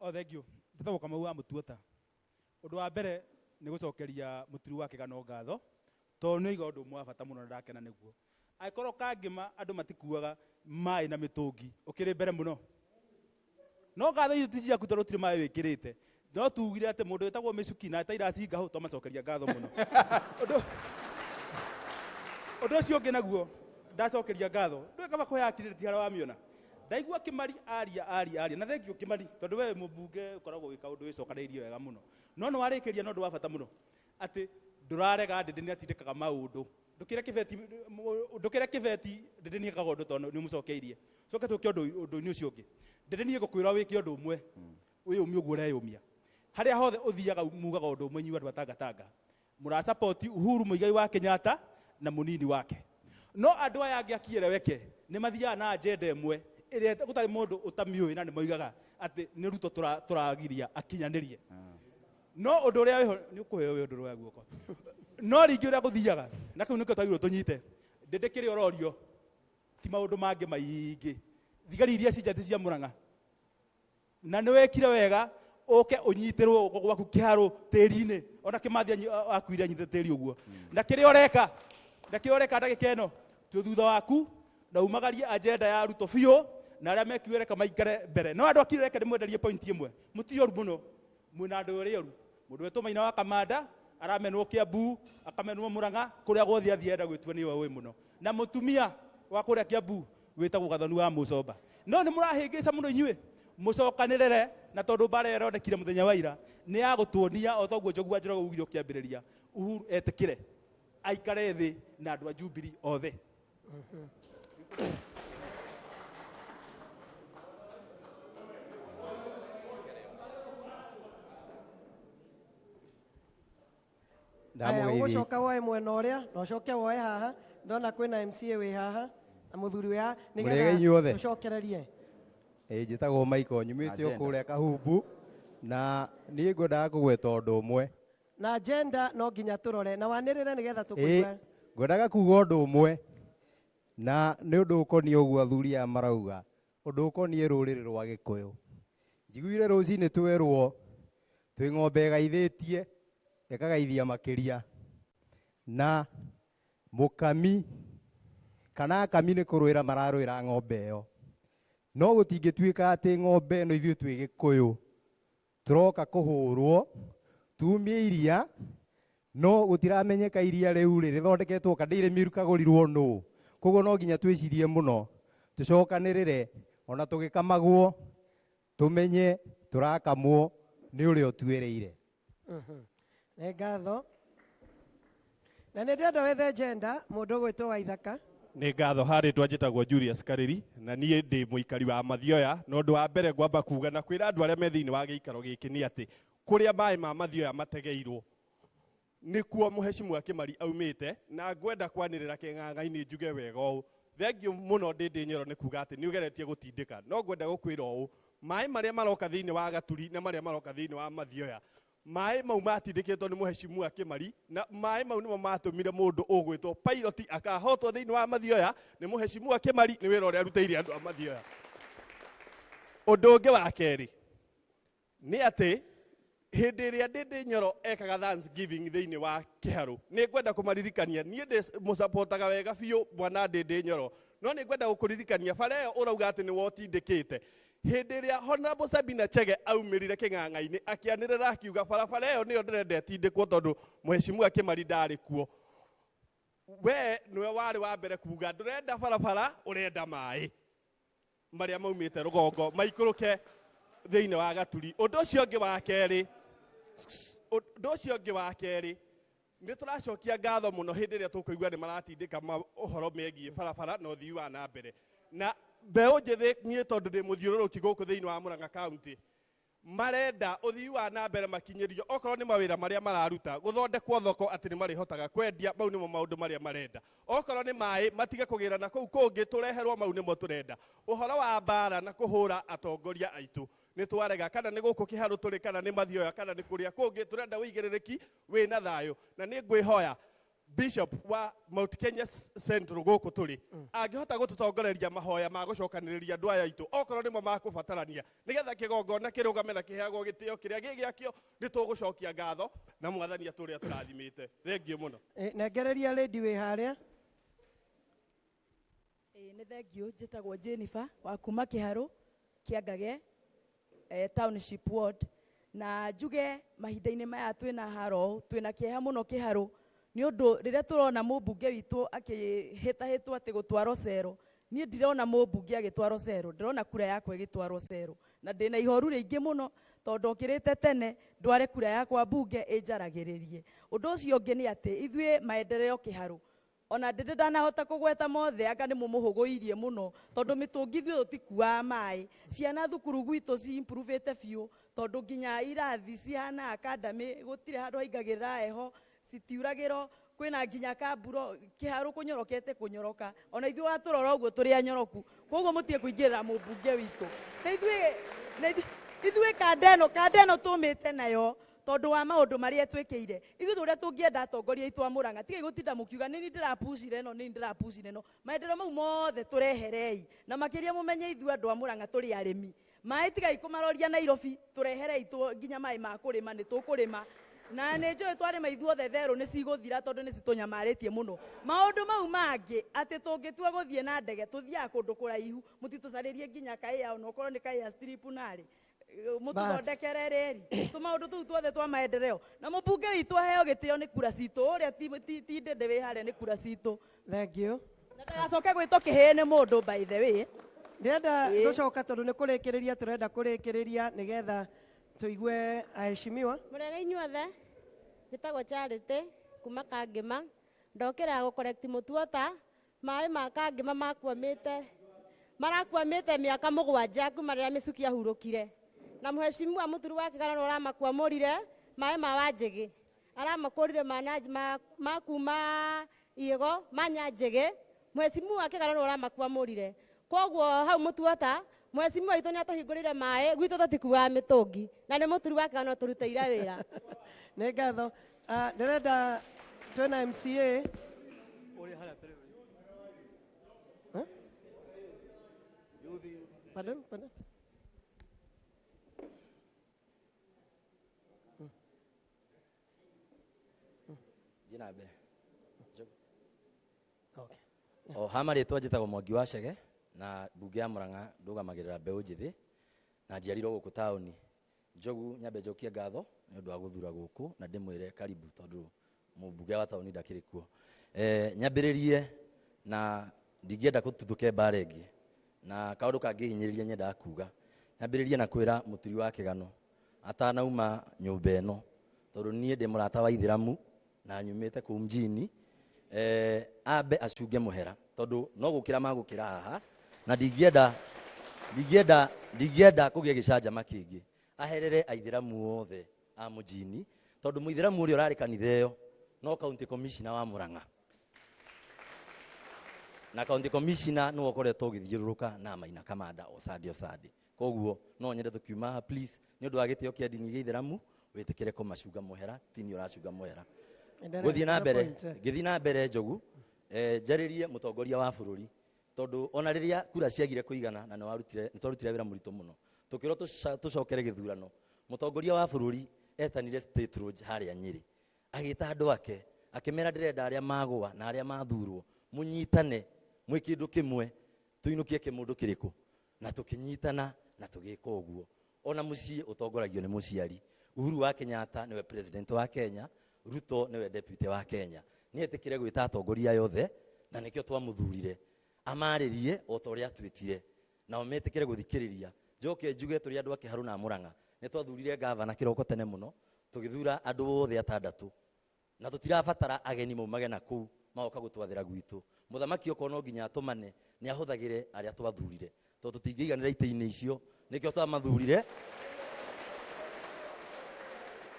Oh, thank you. Njĩtagwo Kamau wa Mũtuota. Ũndũ wa mbere nĩ gũcokeria mũturi wa kĩgano ngatho, tondũ nĩ oiga ũndũ ũmwe wa bata mũno na ndakena nĩguo. Angĩkorwo Kangĩma andũ matikuaga maĩ na mĩtũngi, ũkĩrĩ mbere mũno. No ngatho icio ti ciaku tondũ gũtirĩ maĩ wĩkĩrĩte. No tugire atĩ mũndũ wĩtagwo Mĩcuki na Tairus Ngahũ twamacokeria ngatho mũno. Ũndũ ũcio ũngĩ naguo ndacokeria ngatho, ndũĩ kaba kũheaga credit harĩa wamĩona. Ndaigua Kĩmari aria, aria, aria, na thank you Kĩmari, tondũ we wĩ mũmbunge ũkoragwo ũgĩka ũndũ wĩcokanĩrĩirie wega mũno. No nĩ warĩkĩria na ũndũ wa bata mũno, atĩ ndũrarega Ndĩndĩ nĩ atindĩkaga maũndũ. Ndũkĩre Kĩbeti, ndũkĩre Kĩbeti, Ndĩndĩ nĩ ekaga ũndũ tondũ nĩ ũmũcokeirie. Coke tũke ũndũ-inĩ ũcio ũngĩ. Ndĩndĩ niĩ ngũkwĩra wĩke ũndũ ũmwe, wĩyũmie ũguo ũreyũmia. Harĩa hothe ũthiaga mugaga ũndũ ũmwe inyuĩ andũ a Tangatanga. Mũrasupport Uhuru Muigai wa Kenyatta na mũnini wake. No andũ aya angĩ akiereweke nĩ mathiaga na agenda ĩmwe ĩrĩa gũtarĩ mũndũ ũtamĩũĩ, na nĩ moigaga atĩ nĩ Ruto tũragiria akinyanĩrie. No ũndũ ũrĩa wĩho nĩ ũkũheo wĩ ũndũ ũrĩa guoko. No rĩngĩ ũrĩa gũthiaga, na kĩu nĩkĩo twagĩrĩirwo tũnyite. Ndĩndĩ kĩrĩa ũrorio ti maũndũ mangĩ maingĩ. Thigari iria cinjati cia Murang'a. Na nĩ wekire wega Ũke ũnyitĩrwo guoko gwaku kĩharũ tĩri-inĩ. Ona Kĩmathi akuire anyitĩte tĩri ũguo. Na kĩrĩa ũreka, na kĩrĩa ũreka ndagĩka ĩno, twĩ thutha waku na umagarie agenda ya Ruto biũ na arĩa mekiuga maikare mbere. No andũ a Kireka ndĩmwenderie point ĩmwe. Mũtirĩ oru mũno. Mwĩna andũ erĩ oru. Mũndũ wetwo Maina wa Kamanda aramenwo Kiambu, akamenwo Murang'a, kũrĩa guothe athiĩ enda gwĩtua nĩwe ũĩ mũno. Na mũtumia wa kũrĩa Kiambu wĩtagwo Gathoni wa Mũcomba. No nĩ mũrahĩngĩca mũno inyuĩ. Mũcokanĩrĩre na tondũ mbara ĩyo ĩronekire mũthenya wa ira nĩ ya gũtuonia o toguo Njogu wa Njoroge ugire ũkĩambĩrĩria. Uhuru etĩkĩre aikare thĩ na andũ a Jubilee othe. Aya, ũgũcoka woe mwena ũrĩa na ũcoke woe haha. Ndona kwĩna MCA wĩ haha na mũthuri wĩ haha Mũrĩega inyuothe. tũcokererie. Njĩtagwo Michael, nyumĩte o Agenda. kũrĩa Kahumbu na niĩ ngwendaga kũgweta ũndũ ũmwe. Na agenda no nginya tũrore na wanĩrĩre nĩgetha tũkũigue. Ngwendaga kuga ũndũ ũmwe na nĩ ũndũ ũkoniĩ ũguo athuri aya marauga, ũndũ ũkoniĩ rũrĩrĩ rwa Gĩkũyũ. Njiguire rũcinĩ twerwo twĩ ng'ombe ĩgaithĩtie ĩkagaithia makĩria na mũkami kana akami nĩ kũrũĩra mararũĩra ng'ombe ĩyo. No gũtingĩtuĩka atĩ ng'ombe ĩno ithuĩ twĩ Gĩkũyũ tũroka kũhũrwo tumie iria no gũtiramenyeka iria rĩu rĩ rĩthondeketwo kana irĩmi rĩkagũrirwo nũ. Koguo no nginya twĩcirie mũno tũcokanĩrĩre ona tũgĩkamagwo tũmenye tũrakamwo nĩ ũrĩa ũtuĩrĩire. Nĩ ngatho. Na nĩ ndĩrenda wethe agenda mũndũ ũgwĩtwo Waithaka. Nĩ ngatho harĩ twanjĩtagwo Julius Karĩri na niĩ ndĩ mũikari wa Mathioya. Na ũndũ wa mbere ngwamba kuga na kwĩra andũ arĩa me thĩinĩ wa gĩikaro gĩkĩ nĩ atĩ kũrĩa maĩ ma Mathioya mategeirwo nĩkuo mũhecimu wa Kĩmari aumĩte, na ngwenda kwanĩrĩra kĩng'ang'a-inĩ njuge wega ũũ. Thengiũ mũno Ndĩndĩ Nyoro nĩ kuga atĩ nĩ ũgeretie gũtindĩka, no ngwenda gũkwĩra ũũ, maĩ marĩa maroka thĩinĩ wa Gaturi na marĩa maroka thĩinĩ wa Mathioya, maĩ mau matindĩkĩtwo nĩ mũhecimu wa Kĩmari, na maĩ mau nĩmo matũmire mũndũ ũgwĩtwo Pilot akahotwo thĩinĩ wa Mathioya nĩ mũhecimu wa Kĩmari nĩ wĩra ũrĩa arutĩire andũ a Mathioya. Ũndũ ũngĩ wa kerĩ nĩ atĩ hĩndĩ ĩrĩa Ndĩndĩ Nyoro ekaga Thanksgiving thĩinĩ wa Kĩharũ, nĩ ngwenda kũmaririkania, niĩ ndĩ mũcapotaga wega biũ mwana Ndĩndĩ Nyoro, no nĩ ngwenda gũkũririkania bara ĩyo ũrauga atĩ nĩ wotindĩkĩte. Hĩndĩ ĩrĩa Honorable Sabina Chege aumĩrire kĩng'ang'a-inĩ akĩanĩrĩra akiuga barabara ĩyo nĩyo ndĩrenda ĩtindĩkwo tondũ mũhecimu wa Kĩmari ndarĩ kuo, we nĩwe warĩ wa mbere kuga ndũrenda barabara, ũrenda maĩ marĩa maumĩte rũgongo maikũrũke thĩinĩ wa Gaturi. Ũndũ ũcio ũngĩ wa kerĩ, ũndũ ũcio ũngĩ wa kerĩ nĩ tũracokia ngatho mũno hĩndĩ ĩrĩa tũkũigua nĩ maratindĩka ũhoro megiĩ barabara na ũthii wa na mbere. Na mbeũ njĩthĩ niĩ tondũ ndĩ mũthiũrũrũki gũkũ thĩinĩ wa Murang'a County, marenda ũthii wa na mbere makinyĩrio okorwo nĩ mawĩra marĩa mararuta gũthondekwo thoko atĩ nĩ marĩhotaga kwendia, mau nĩmo maũndũ marĩa marenda. Okorwo nĩ maĩ matige kũgĩra na kũu kũngĩ tũreherwo, mau nĩmo tũrenda. Ũhoro wa mbara na kũhũra atongoria aitũ nĩ twarega, kana nĩ gũkũ Kĩharũ tũrĩ, kana nĩ Mathioya, kana nĩ kũrĩa kũngĩ, tũrenda ũigĩrĩrĩki wĩna thayũ. Na nĩ ngwĩhoya Bishop wa Mount Kenya Central gũkũ tũrĩ angĩhota gũtũtongoreria mahoya ma gũcokanĩrĩria andũ aya aitũ okorwo nĩmo makũbatarania nĩgetha kĩgongona kĩrũgame na kĩheagwo gĩtĩo kĩrĩa gĩ gĩakĩo, nĩ tũgũcokia ngatho na mwathani atũrĩa tũrathimĩte. Thengiũ mũno. Nengereria lady wĩ harĩa. Nĩ thengiũ, njĩtagwo Jennifer wa kuma Kĩharũ Kĩangage, Township Ward, na njuge mahinda-inĩ maya twĩna haro, twĩna kĩeha mũno Kĩharũ nĩ ũndũ rĩrĩa tũrona mũmbunge witũ akĩhĩtahĩtwo atĩ gũtwarwo cero, niĩ ndirona mũmbunge agĩtwarwo cero, ndĩrona kura yakwa ĩgĩtwarwo cero, na ndĩna ihoru rĩingĩ mũno tondũ okĩrĩte tene ndware kura yakwa mbunge ĩnjaragĩrĩrie. Ũndũ ũcio ũngĩ nĩ atĩ ithuĩ maendeleo Kĩharũ ona ndĩndĩ ndanahota kũgweta mothe, anga nĩ mũmũhũgũirie mũno tondũ mĩtũngi ithuĩ tũtikuaga maĩ. Ciana thukuru gwitũ ci-improvĩte biũ tondũ nginya irathi cihana academy, gũtirĩ handũ haingagĩrĩra heho, citiuragĩrwo, kwĩna nginya kamburo. Kĩharũ kũnyorokete kũnyoroka, ona ithuĩ watũrora ũguo tũrĩ anyoroku, koguo mũtige kũingĩrĩra mũmbunge witũ. Na ithuĩ kanda ĩno tũmĩte nayo Tondũ wa maũndũ marĩa twĩkĩire. Ithuĩ ũrĩa tũngĩenda atongoria aitũ a Murang'a, tigai gũtinda mũkiuga nĩ niĩ ndĩrapucire ĩno, nĩ niĩ ndĩrapucire ĩno. Maendeleo mau mothe tũreherei. Na makĩria mũmenye ithuĩ andũ a Murang'a tũrĩ arĩmi. Maĩ tigai kũmaroria Nairobi, tũreherei nginya maĩ ma kũrĩma, nĩ tũkũrĩma. Na nĩ njũĩ twarĩma ithuothe therũ nĩ cigũthira tondũ nĩ citũnyamarĩtie mũno. Maũndũ mau mangĩ atĩ tũngĩtua gũthiĩ na ndege tũthiaga kũndũ kũraihu, mũtitũcarĩrie nginya kaĩa ona okorwo nĩ kaĩa strip narĩ. Mũtũthondekere rĩri tũmaũndũ tũu tuothe twa maendeleo. Na mũmbunge witũ aheo gĩtĩo nĩ kura citũ, ũrĩa ti ndĩndĩ wĩ harĩa nĩ kura citũ. Thank you. Na ndagacoke gwĩtwo kĩhĩĩ nĩ mũndũ, by the way. Ndĩrenda gũcoka tondũ nĩ kũrĩkĩrĩria tũrenda kũrĩkĩrĩria nĩgetha tũigue aheshimiwa. Mũrega inyuothe, njĩtagwo Charity kuma Kangĩma. Ndokĩra gũ correct mũtuota, maĩ ma Kangĩma makwamĩte, marakwamĩte mĩaka 7 kuma rĩrĩa mĩcuki yahurũkire. Na mũheshimiwa Mũturi wa Kĩgano nĩ ũramakwamũrire maĩ ma Wanjĩgĩ. Aramakũrire ma kuma Iĩgo, ma Nyanjĩgĩ. Mũheshimiwa Kĩgano nĩ ũramakwamũrire. Koguo hau mũtuota, mũheshimiwa witũ nĩatũhingũrĩire maĩ, gwitũ tũtikuaga mĩtũngi. Na nĩ Mũturi wa Kĩgano ũtũrutĩire wĩra. Nĩ ngatho. Ndĩrenda twĩna MCA. Huh? Pardon, pardon. Thiĩ na mbere. Okay. O ha marĩtwa njĩtagwo Mwangi wa Chege na mbunge ya Murang'a ndũgamagĩrĩra mbeũ njĩthĩ na njiarirwo gũkũ taũni. Njogu nyambe njokie ngatho nĩ ũndũ wa gũthura gũkũ na ndĩmwĩre karibu tondũ mũmbunge wa taũni ndakĩrĩ kuo. Nyambĩrĩrie na ndingĩenda gũtuthũke mbara ĩngĩ na kaũndũ kangĩhinyĩrĩria nyendaga kuga. Nyambĩrĩrie na kwĩra Mũturi wa Kĩgano atanauma nyũmba ĩno tondũ niĩ ndĩ mũrata wa Ithĩramu na nyumĩte kũu mjini, ambe acunge mũhera tondũ no gũkĩra magũkĩra haha na ndingĩenda kũgĩa gĩcanjama kĩngĩ. Aherere Aithĩramu othe a mũjini tondũ mũithĩramu ũrĩa ũrarĩ kanitha ĩyo no county commissioner wa Murang'a na county commissioner nĩwe ũkoretwo ũgĩthiũrũrũka na Maina Kamanda Osande Osande. Koguo no nyende tũkiuma haha please nĩ ũndũ wa gĩtĩo kĩa ndini gĩa Ithĩramu wĩtĩkĩre kũmacunga mũhera, ti niĩ ũracunga mũhera. Endelea. Gũthiĩ na mbere, Point. ngĩthiĩ na mbere Njogu, njarĩrie mũtongoria wa bũrũri tondũ ona rĩrĩa kura ciagire kũigana na nĩ twarutire wĩra mũritũ mũno tũkĩrwo tũcokere gĩthurano, mũtongoria wa bũrũri etanire State Lodge harĩa Nyĩrĩ, agĩta andũ ake akĩmera ndĩrenda arĩa magũa na arĩa mathurwo mũnyitane mwĩ kĩndũ kĩmwe tũinũkie kĩmũndũ kĩrĩkũ, na tũkĩnyitana na tũgĩka ũguo. Ona mũciĩ ũtongoragio nĩ mũciari. Uhuru wa Kenyatta nĩwe president wa Kenya, Ruto nĩwe deputy wa Kenya. Nĩetĩkĩre gwĩta atongoria aya othe na nĩkĩo twamũthurire amarĩrie o ta ũrĩa atwĩtire nao metĩkĩre gũthikĩrĩria. Njoke njuge tũrĩ andũ a Kĩharũ na Murang'a nĩ twathurire gavana kĩroko tene mũno, tũgĩthura andũ othe atandatũ na tũtirabatara ageni maumage na kũu magoka gũtwathĩra gwitũ. Mũthamaki okorwo no nginya atũmane nĩ ahũthagĩre arĩa twathurire tondũ tũtingĩiganĩra itĩ-inĩ icio, nĩkĩo twamathurire,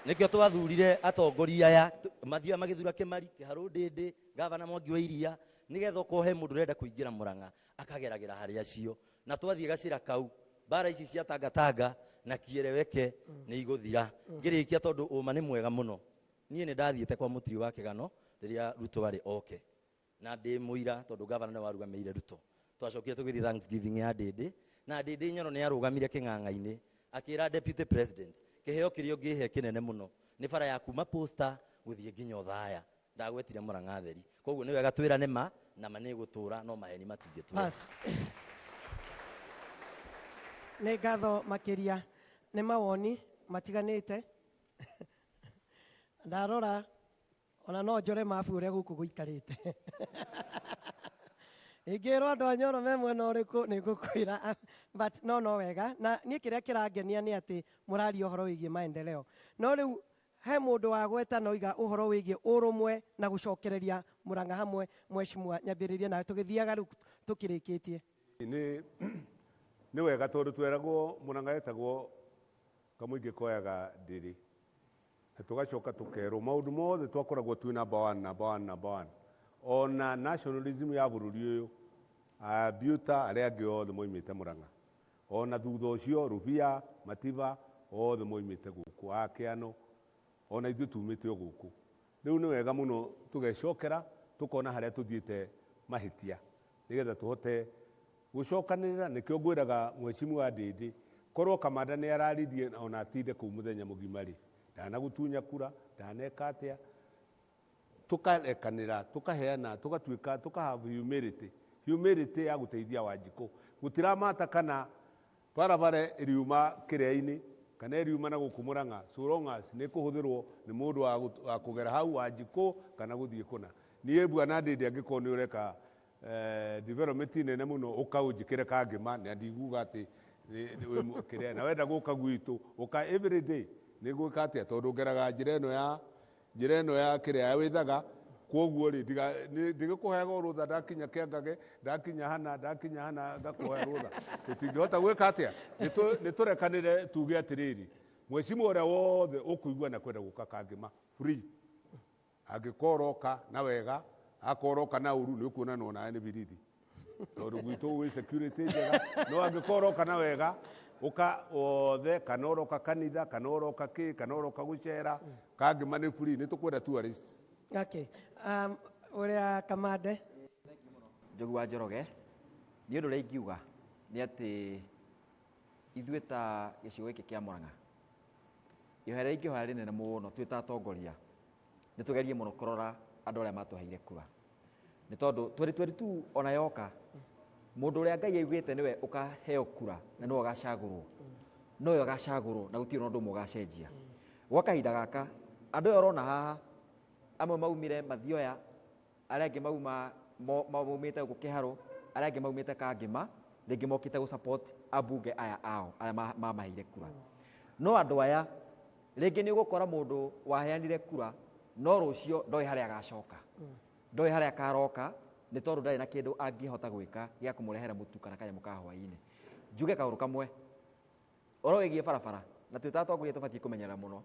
nĩkĩo twathurire atongoria aya mathiaga magĩthura Kĩmari, Kĩharũ Ndĩndĩ, gavana Mwangi wa Iria, nĩgetha okorwo he mũndũ ũrenda kũingĩra Murang'a akageragĩra harĩ acio. Na twathiĩ gacĩra kau mbara ici cia tangatanga na kiereweke nĩ igũthira. Ngĩrĩkia tondũ ũma nĩ mwega mũno, niĩ nĩ ndathiĩte kwa Mũturi wa Kĩgano rĩrĩa Ruto arĩ oke na ndĩ mũira tondũ gavana nĩwe warũgamĩrĩire Ruto. Twacokire tũgĩthiĩ Thanksgiving ya Ndĩndĩ na Ndĩndĩ Nyoro nĩ arũgamire kĩng'ang'a-inĩ akĩra deputy president kĩheo kĩrĩa ũngĩhe kĩnene mũno nĩ bara ya kuma Posta gũthiĩ nginya Othaya. Ndagwetire Murang'a theri. Koguo nĩ wega twĩrane ma na ma nĩ gũtũra no maheni matingĩtũra. Bas. Nĩ ngatho makĩria nĩ mawoni matiganĩte. Ndarora ona no njore mabu ũrĩa gũkũ gũikarĩte. Ingĩrwo andũ a Nyoro me mwena ũrĩkũ nĩ ngũkwĩra, but no wega. Na niĩ kĩrĩa kĩrangenia nĩ atĩ mũraria ũhoro wĩgiĩ maendeleo. No rĩu he mũndũ wa gweta na oiga ũhoro wĩgiĩ ũrũmwe na gũcokereria Murang'a hamwe. Mheshimiwa, nyambĩrĩrie nawe tũgĩthiaga rĩu tũkĩrĩkĩtie. Nĩ wega tondũ tweragwo Murang'a etagwo kamũingĩ koyaga ndĩrĩ. Na tũgacoka tũkerwo maũndũ mothe twakoragwo twĩ number one, number one, number one. Ona nationalism ya bũrũri ũyũ, Abiuta arĩa angĩ othe moimĩte Murang'a. Ona thutha ũcio Rubia, Matiba othe moimĩte gũkũ, Akĩano. Ona ithuĩ tumĩte o gũkũ. Rĩu nĩ wega mũno tũgecokera tũkona harĩa tũthiĩte mahĩtia nĩgetha tũhote gũcokanĩrĩra. Nĩkĩo ngwĩraga mheshimiwa Ndĩndĩ, korwo Kamanda nĩ araririe ona atinde kũu mũthenya mũgima rĩ, ndanagũtunya kura, ndaneka atĩa, tukarekanĩra, tukaheana, tũgatuĩka tũkahave humility, humility ya gũteithia Wanjikũ. Gũtiramata kana barabara ĩriuma kĩrĩa-inĩ kana ĩriuma na gũkũ Murang'a, so long as nĩ kũhũthĩrwo nĩ mũndũ wa kũgera hau Wanjikũ kana gũthiĩ kũna. Niĩ bwana Ndĩndĩ, angĩkorwo nĩ ũreka development nene mũno, ũka ũnjĩkĩre Kangĩma, na ndiguga atĩ kĩrĩa, na wenda gũka gwitũ ũka every day, nĩ ngwĩka atĩa, tondũ ngeraga njĩra ĩno ya njĩra ĩno ya kĩrĩa ya wĩthaga. Koguo rĩ, ndigĩkũheaga rũtha ndakinya Kĩangage, ndakinya hana, ndakinya hana, ngakũhe rũtha. Tũtingĩhota gwĩka atĩa? Nĩ tũrekanĩre tuge atĩrĩrĩ, mheshimiwa ũrĩa wothe ũkũigua na kwenda gũka Kangĩma free, angĩkorwo ũroka na wega, akorwo ũroka na ũru, nĩ ũkuona no nawe nĩ birithi, tondũ gwitũ gwĩ security njega. No angĩkorwo ũroka na wega, ũka wothe, kana ũroka kanitha, kana ũroka kĩ, kana ũroka gũcera, Kangĩma nĩ free, nĩ tũkwenda tourists. Okay. Ũrĩa Kamande. Njogu wa Njoroge, nĩ ũndũ ũrĩa ingiuga nĩ atĩ ithuĩ ta gĩcigo gĩkĩ kĩa Murang'a, ihoya rĩrĩa ingĩhoya rĩnene mũno twĩ ta atongoria, nĩ tũgerie mũno kũrora andũ arĩa matũheire kura, nĩ tondũ 2022 ona yoka, mũndũ ũrĩa Ngai augĩte nĩwe ũkaheo kura na nĩwe ũgacagũrwo, nowe ũgacagũrwo na gũtirĩ ũndũ ũmwe ũgacenjia. Gwa kahinda gaka andũ aya ũrona haha, amwe maumire Mathioya, arĩa angĩ maumĩte gũkũ Kĩharũ, arĩa angĩ maumĩte Kangĩma, rĩngĩ mokĩte gũ support ambunge aya ao arĩa mamaheire kura. No andũ aya rĩngĩ nĩ ũgũkora mũndũ waheanire kura, no rũciũ ndoĩ harĩa agacoka, ndoĩ harĩa akaroka, nĩ tondũ ndarĩ na kĩndũ angĩhota gwĩka gĩa kũmũrehera mũtu kana kanyamũ ka hwaĩ-inĩ. Njuge kaũndũ kamwe ũhoro wĩgiĩ barabara, na twĩ ta atongoria tũbatiĩ kũmenyerera mũno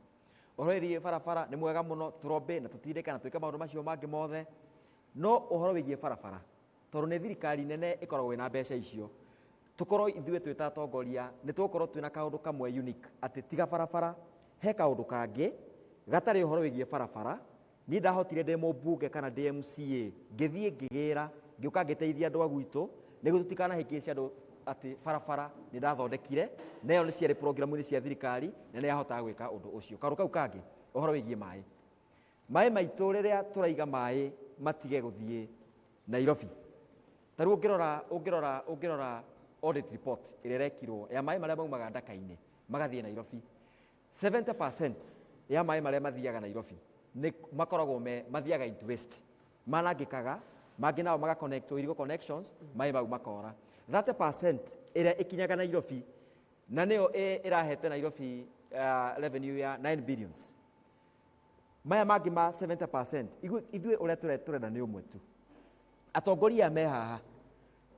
ũhoro wĩgiĩ barabara. Nĩ mwega mũno tũrombe na tũtindĩke na twĩke maũndũ macio mangĩ mothe, no ũhoro wĩgiĩ barabara, tondũ nĩ thirikari nene ĩkoragwo ĩna mbeca icio, tũkorwo ithuĩ twĩ ta atongoria nĩ tũgũkorwo twĩna kaũndũ kamwe unique, atĩ tiga barabara he kaũndũ kangĩ gatarĩ ũhoro wĩgiĩ barabara. Niĩ ndahotire ndĩ mũmbunge kana ndĩ MCA, ngĩthiĩ ngĩgĩra, ngĩũka ngĩteithia andũ a gwitũ nĩguo tũtikanahĩngĩce andũ atĩ barabara nĩ ndathondekire, na ĩyo nĩ ciarĩ programu-inĩ cia thirikari na nĩ yahotaga gwĩka ũndũ ũcio. Kaũndũ kau kangĩ, ũhoro wĩgiĩ maĩ, maĩ maitũ, rĩrĩa tũraiga maĩ matige gũthiĩ Nairobi, ta rĩu ũngĩrora audit report ĩrĩa ĩrekirwo ya maĩ marĩa maumaga Ndaka-inĩ magathiĩ Nairobi, 70% ya maĩ marĩa mathiaga Nairobi nĩ makoragwo me mathiaga into waste, manangĩkaga, mangĩ nao maga connect irigo connections, maĩ mau makora. 30% ĩrĩa ĩkinyaga Nairobi, na nĩyo ĩrahete Nairobi revenue ya 9 billions. Maya mangĩ ma 70%, ithuĩ ũrĩa tũrenda nĩ ũmwe tu, atongoria me haha,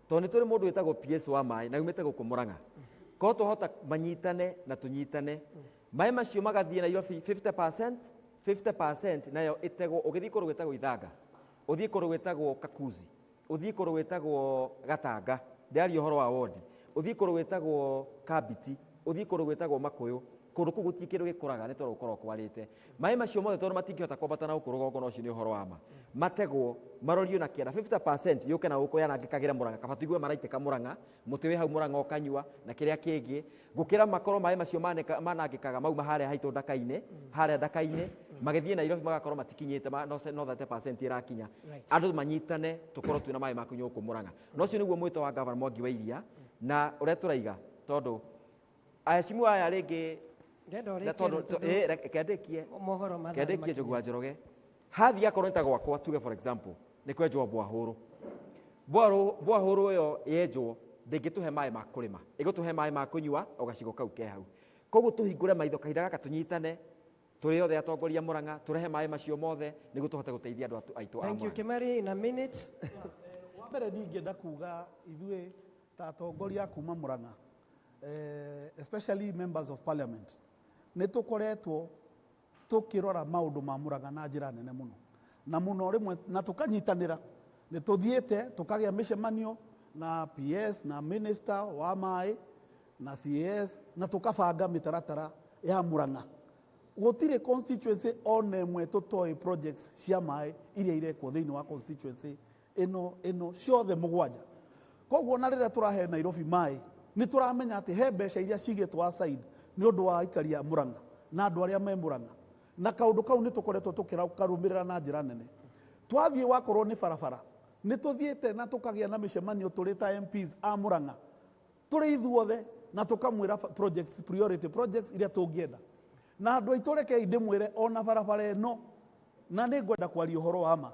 tondũ nĩ tũrĩ mũndũ wĩtagwo PS wa maĩ na umĩte gũkũ Murang'a, korwo twahota manyitane na tũnyitane, maĩ macio magathiĩ Nairobi 50%, 50% nayo ĩtegwo. Ũgĩthiĩ kũndũ gwĩtagwo Ithanga, ũthiĩ kũndũ gwĩtagwo Kakuzi, ũthiĩ kũndũ gwĩtagwo Gatanga, ndĩraria ũhoro wa wondi, ũthiĩ kũndũ gwĩtagwo Kambiti, ũthiĩ kũndũ gwĩtagwo Makũyũ, kũndũ kũu gũtirĩ kĩndũ gĩkũraga nĩ tondũ gũkoragwo kwarĩte. Maĩ macio mothe, tondũ matingĩhota kwambata na gũkũ rũgongo, na ũcio nĩ ũhoro wa ma, mategwo marorio na kĩanda, 50% yũke na gũkũ yanangĩkagĩre Murang'a, kaba tũigue maraitĩka Murang'a, mũtĩ wĩ hau Murang'a ũkanyua na kĩrĩa kĩngĩ, gũkĩra makorwo maĩ macio manangĩkaga mauma harĩa haitũ Ndaka-inĩ, harĩa Ndaka-inĩ magĩthiĩ Nairobi magakorwo matikinyĩte, no 30% ĩrakinya. Andũ manyitane tũkorwo twĩna maĩ ma kũnyua gũkũ Murang'a. Na ũcio nĩguo mwĩto wa Gavana Mwangi wa Iria na ũrĩa tũraiga, tondũ aheshimiwa aya rĩngĩ Ndenda na ũrĩkie tondũ tondũ kendĩkie mohoro mathaa kendĩkie nĩ Njogu wa Njoroge, hathiĩ akorwo nĩ ta gwakwa, tuge for example nĩ kwenjwo bwahũrũ, bwahũrũ ĩyo yenjwo ndĩngĩtũhe maĩ ma kũrĩma, ĩgũtũhe maĩ ma kũnyua o gacigo kau ke hau. Koguo tũhingũre maitho kahinda gaka, tũnyitane tũrĩ othe atongoria Murang'a, tũrehe maĩ macio mothe nĩguo tũhote gũteithia andũ aitũ a Thank you. Murang'a. Kimari, in a minute. Wa mbere niĩ ingĩenda kuga ithuĩ ta atongoria kuma Murang'a, especially members of parliament, nĩ tũkoretwo tũkĩrora maũndũ ma Murang'a na njĩra nene mũno na mũno rĩmwe, na tũkanyitanĩra. Nĩ tũthiĩte tũkagĩa mĩcemanio na PS na minister wa maĩ na CAS, na tũkabanga mĩtaratara ya Murang'a. Gũtirĩ constituency ona ĩmwe tũtoĩ projects cia maĩ iria irekwo thĩinĩ wa constituency ĩno ĩno ciothe mũgwanja. Koguo na rĩrĩa tũrahe Nairobi maĩ, nĩ tũramenya atĩ he mbeca iria cigĩtwo aside nĩ ũndũ wa aikari a Murang'a na andũ arĩa me Murang'a, na kaũndũ kau nĩ tũkoretwo tũkĩkarũmĩrĩra na njĩra nene. Twathiĩ wakorwo nĩ barabara, nĩ tũthiĩte na tũkagĩa na mĩcemanio tũrĩ ta MPs a Murang'a, tũrĩ ithuothe, na tũkamwĩra projects, priority projects iria tũngĩenda. Na andũ aitũ, rekei ndĩmwĩre, ona barabara ĩno, na nĩ ngwenda kwaria ũhoro wa ma,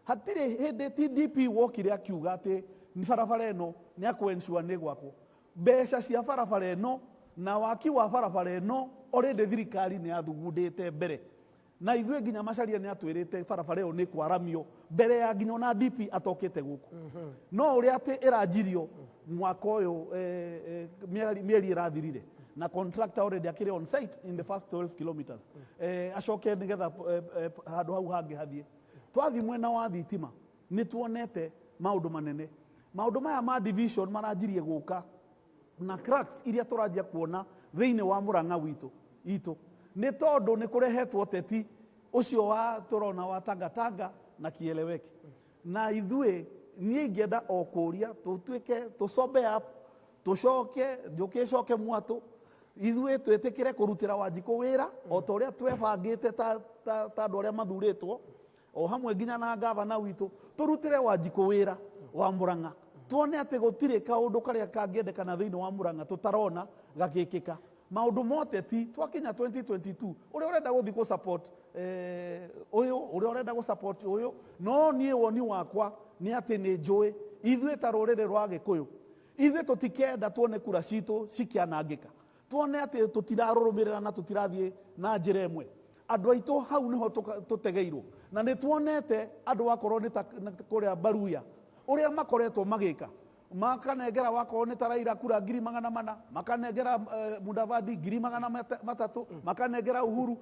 hatirĩ hĩndĩ TDP wokire akiuga atĩ barabara ĩno nĩ akũ-ensure nĩ gwakwo. Mbeca cia barabara ĩno na waki wa barabara ĩno already thirikari nĩ yathugundĩte mbere, na ithuĩ nginya Macharia nĩ atwĩrĩte barabara ĩyo nĩ kwaramio mbere ya nginya ona DP atokĩte gũkũ. No ũrĩa atĩ ĩranjirio mwaka ũyũ, mĩeri ĩrathirire, na contractor already akĩrĩ on site in the first 12 kilometers, acoke nĩgetha handũ hau hangĩ hathiĩ. Twathiĩ mwena wa thitima, nĩ tuonete maũndũ manene. Maũndũ maya ma division maranjirie gũka na cracks iria tũranjia kuona thĩinĩ wa Murang'a witũ itũ nĩ tondũ nĩ kũrehetwo teti ũcio wa tũrona wa tangatanga na kieleweke. Na ithuĩ, niĩ ingĩenda o kũria tũtuĩke tũsobe up, tũcoke njũkĩ ĩcoke mwatũ, ithuĩ twĩtĩkĩre kũrutĩra Wanjikũ wĩra o ta ũrĩa twebangĩte ta andũ arĩa mathurĩtwo, o hamwe nginya na gavana witũ, tũrutĩre Wanjikũ wĩra wa Murang'a, tuone atĩ gũtirĩ kaũndũ karĩa kangĩendekana thĩinĩ wa Murang'a tũtarona gagĩkĩka. Maũndũ moteti twakinya 2022, ũrĩa ũrenda gũthiĩ kũ support ũyũ, ũrĩa ũrenda gũ support ũyũ, no niĩ woni wakwa nĩ atĩ nĩ njũĩ ithuĩ ta rũrĩrĩ rwa Gĩkũyũ, ithuĩ tũtikenda tuone kura citũ cikĩanangĩka, tuone atĩ tũtirarũrũmĩrĩra na tũtirathiĩ na njĩra ĩmwe. Andũ aitũ hau nĩho tũtegeirwo, na nĩ tuonete andũ wakorwo nĩ ta kũrĩa Baruya ũrĩa makoretwo magĩka, makanengera wakorwo nĩ ta Raila kura 400,000, makanengera Mudavadi 300,000, makanengera Uhuru.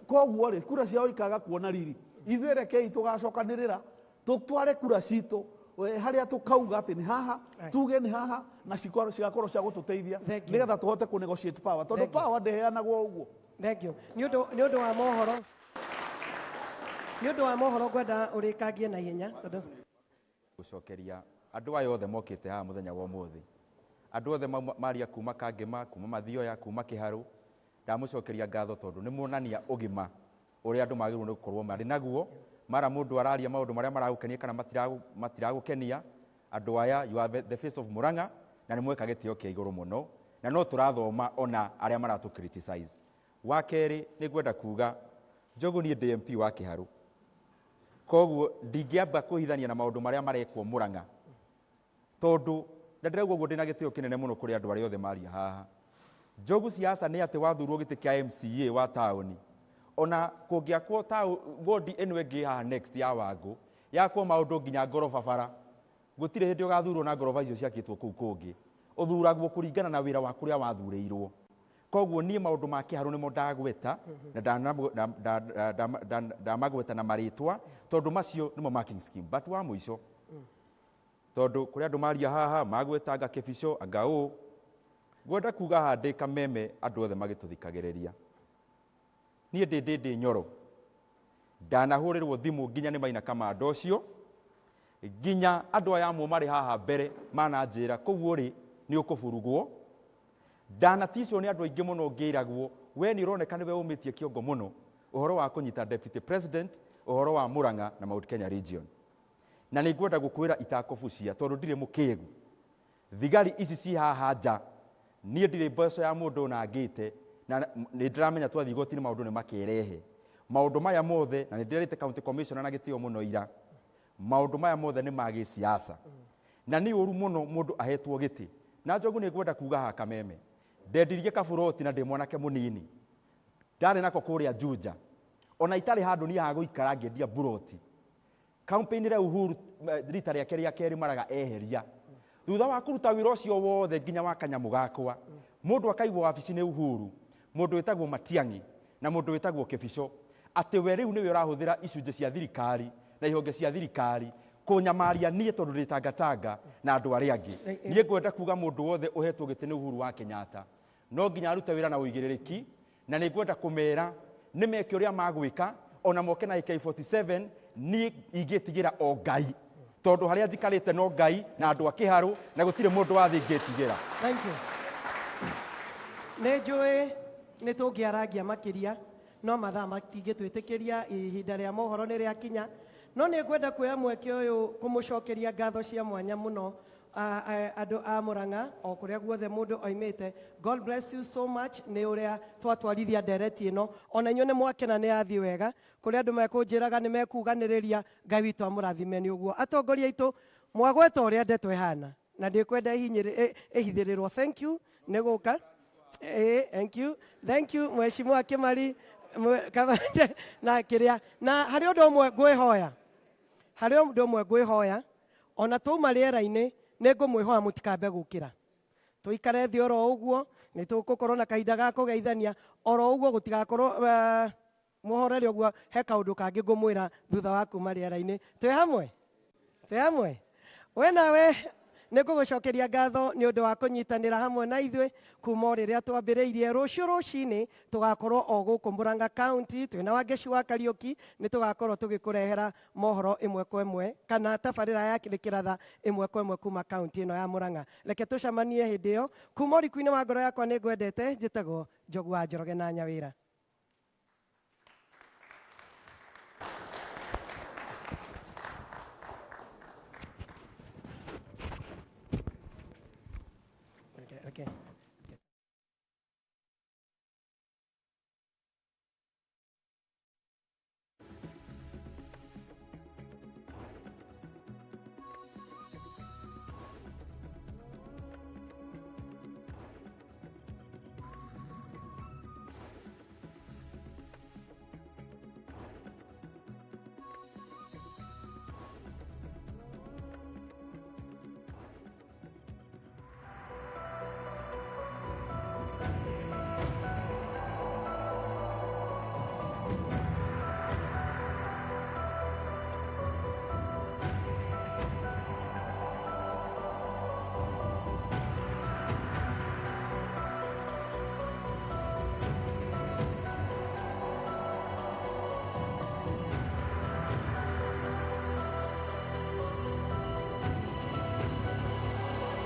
Koguo rĩ, kura ciao ikaga kuona riri. Ithuĩ rekei tũgacokanĩrĩra tũtware kura citũ harĩa tũkauga atĩ nĩ haha, tuge nĩ haha, na cigakorwo cia gũtũteithia Thank you. nĩgetha tũhote kũ negotiate power, tondũ Thank you. power ndĩheanagwo ũguo. Thank you. Nĩ ũndũ wa mohoro ngwenda ũrĩkangie na ihenya tondũ Gũcokeria andũ aya othe mokĩte haha mũthenya wa ũmũthĩ, andũ othe maria kuma Kangema, kuma Mathioya, kuma Kĩharũ, ndamũcokeria ngatho tondũ nĩ muonania ũgima ũrĩa andũ magĩrĩirwo nĩ gũkorwo marĩ naguo. Mara mũndũ araria maũndũ marĩa maragũkenia kana matiragũkenia, andũ aya, you are the face of Murang'a, na nĩ mweka gĩtĩo kĩa igũrũ mũno, na no tũrathoma ona arĩa maratũ criticize. Wa kerĩ, nĩ ngwenda kuga Njogu, niĩ ndĩ MP wa Kĩharũ, koguo ndingĩamba kũhithania na maũndũ marĩa marekwo Murang'a, tondũ na ndĩrauga ũguo ndĩna gĩtĩo kĩnene mũno kũrĩ andũ arĩa othe maria haha. Njogu, siasa nĩ atĩ wathurwo gĩtĩ kĩa MCA wa taũni, ona kũngĩakwo wodi ĩno ĩngĩ haha next ya Wangũ yakwo maũndũ nginya ngoroba bara, gũtirĩ hĩndĩ ũgathurwo na ngoroba icio ciakĩtwo kũu kũngĩ. Ũthuragwo kũringana na wĩra wa kũrĩa wathurĩirwo. Koguo niĩ maũndũ ma Kĩharũ nĩmo ndagweta na ndamagweta na marĩtwa, tondũ macio nĩmo marking scheme. But wa mũico, tondũ kũrĩ andũ maria haha magweta anga kĩbico anga ũũ, ngwenda kuga haha ndĩ kameme, andũ othe magĩtũthikagĩrĩria, niĩ ndĩ Nyoro, ndanahũrĩrwo thimũ nginya nĩ Maina Kamanda ũcio, nginya andũ aya amwe marĩ haha mbere mananjĩra kũu ũrĩ nĩ ũkũburugwo. Ndanaticwo nĩ andũ aingĩ mũno ngĩragwo we nĩ ũroneka nĩwe ũmĩtie kĩongo mũno ũhoro wa kũnyita deputy president, ũhoro wa Murang'a na Mount Kenya region. Na nĩ ngwenda gũkwĩra itakũbucia, tondũ ndirĩ mũkĩgu. Thigari ici ci haha nja, niĩ ndirĩ mbeca ya mũndũ ona ngĩte, na nĩ ndĩramenya twathiĩ igoti-inĩ maũndũ nĩ makerehe maũndũ maya mothe. Na nĩ ndĩrerĩte county commissioner na gĩtĩo mũno ira, maũndũ maya mothe nĩ ma gĩsiasa na nĩ ũru mũno mũndũ ahetwo gĩtĩ. Na Njogu, nĩ ngwenda kuga haha kameme, ndendirie kaburoti na ndĩ mwanake mũnini, ndarĩ nako kũrĩa Juja, ona itarĩ handũ niĩ ha gũikara, ngĩendia buroti campaign rĩa Uhuru rita rĩake rĩa kerĩ maraga eheria, thutha wa kũruta wĩra ũcio wothe nginya wa kanyamũ gakwa, mũndũ akaigwo wabici nĩ Uhuru, mũndũ wĩtagwo Matiang'i na mũndũ wĩtagwo Kĩbico, atĩ we rĩu nĩwe ũrahũthĩra icunjĩ cia thirikari na ihonge cia thirikari kũnyamaria niĩ tondũ ndĩ tangatanga na andũ arĩa angĩ. Niĩ ngwenda kuga mũndũ wothe ũhetwo gĩtĩ nĩ Uhuru wa Kenyatta no nginya arute wĩra na ũigĩrĩrĩki, na nĩ ngwenda kũmera Nĩ meke ũrĩa magwĩka, ona moke na AK47, niĩ ingĩtigĩra o Ngai, tondũ harĩa njikarĩte no Ngai na andũ a Kĩharũ, na gũtirĩ mũndũ wa thĩ ingĩtigĩra. Thank you. Nĩ njũĩ nĩ tũngĩarangia makĩria, no mathaa matingĩtwĩtĩkĩria, ihinda rĩa mohoro nĩ rĩakinya. No nĩ ngwenda kuoya mweke ũyũ kũmũcokeria ngatho cia mwanya mũno andũ a Murang'a o kũrĩa guothe mũndũ oimĩte. God bless you so much nĩ ũrĩa twatwarithia ndereti ĩno. Ona inyuĩ nĩ mwakena nĩ yathiĩ wega. Kũrĩa andũ mekũnjĩraga nĩ mekuganĩrĩria, Ngai witũ amũrathime nĩ ũguo. Atongoria aitũ, mwagweta ũrĩa ndeto ĩhana na ndikwenda ĩhithĩrĩrwo. Thank you nĩ gũka. Thank you. Thank you Mheshimiwa Kimari na kĩrĩa. Na harĩ ũndũ ũmwe ngwĩhoya. Harĩ ũndũ ũmwe ngwĩhoya, ona twauma rĩera-inĩ nĩ ngũmwĩhoya mũtikambe gũkĩra. Tũikare thĩ oro ũguo, nĩ tũgũkorwo na kahinda ga kũgeithania oro ũguo, gũtigakorwo mũhorere ũguo, he kaũndũ kangĩ ngũmwĩra thutha wa kuma rĩera-inĩ. Twĩ hamwe? Twĩ hamwe? We nawe nĩ ngũgũcokeria ngatho nĩ ũndũ wa kũnyitanĩra hamwe na ithuĩ kuma o rĩrĩa twambĩrĩirie. Rũciũ rũcinĩ tũgakorwo o gũkũ Murang'a County twĩna Wangeci wa Kariũki, nĩ tũgakorwo tũgĩkũrehera mohoro ĩmwe kwa ĩmwe kana tabarĩra ya kĩratha ĩmwe kwa ĩmwe kuma kaunti ĩno ya Murang'a. Reke tũcemanie hĩndĩ ĩyo. Kuma ũriku-inĩ wa ngoro yakwa nĩ ngwendete, njĩtagwo Njogu wa Njoroge na Nyawĩra. Okay.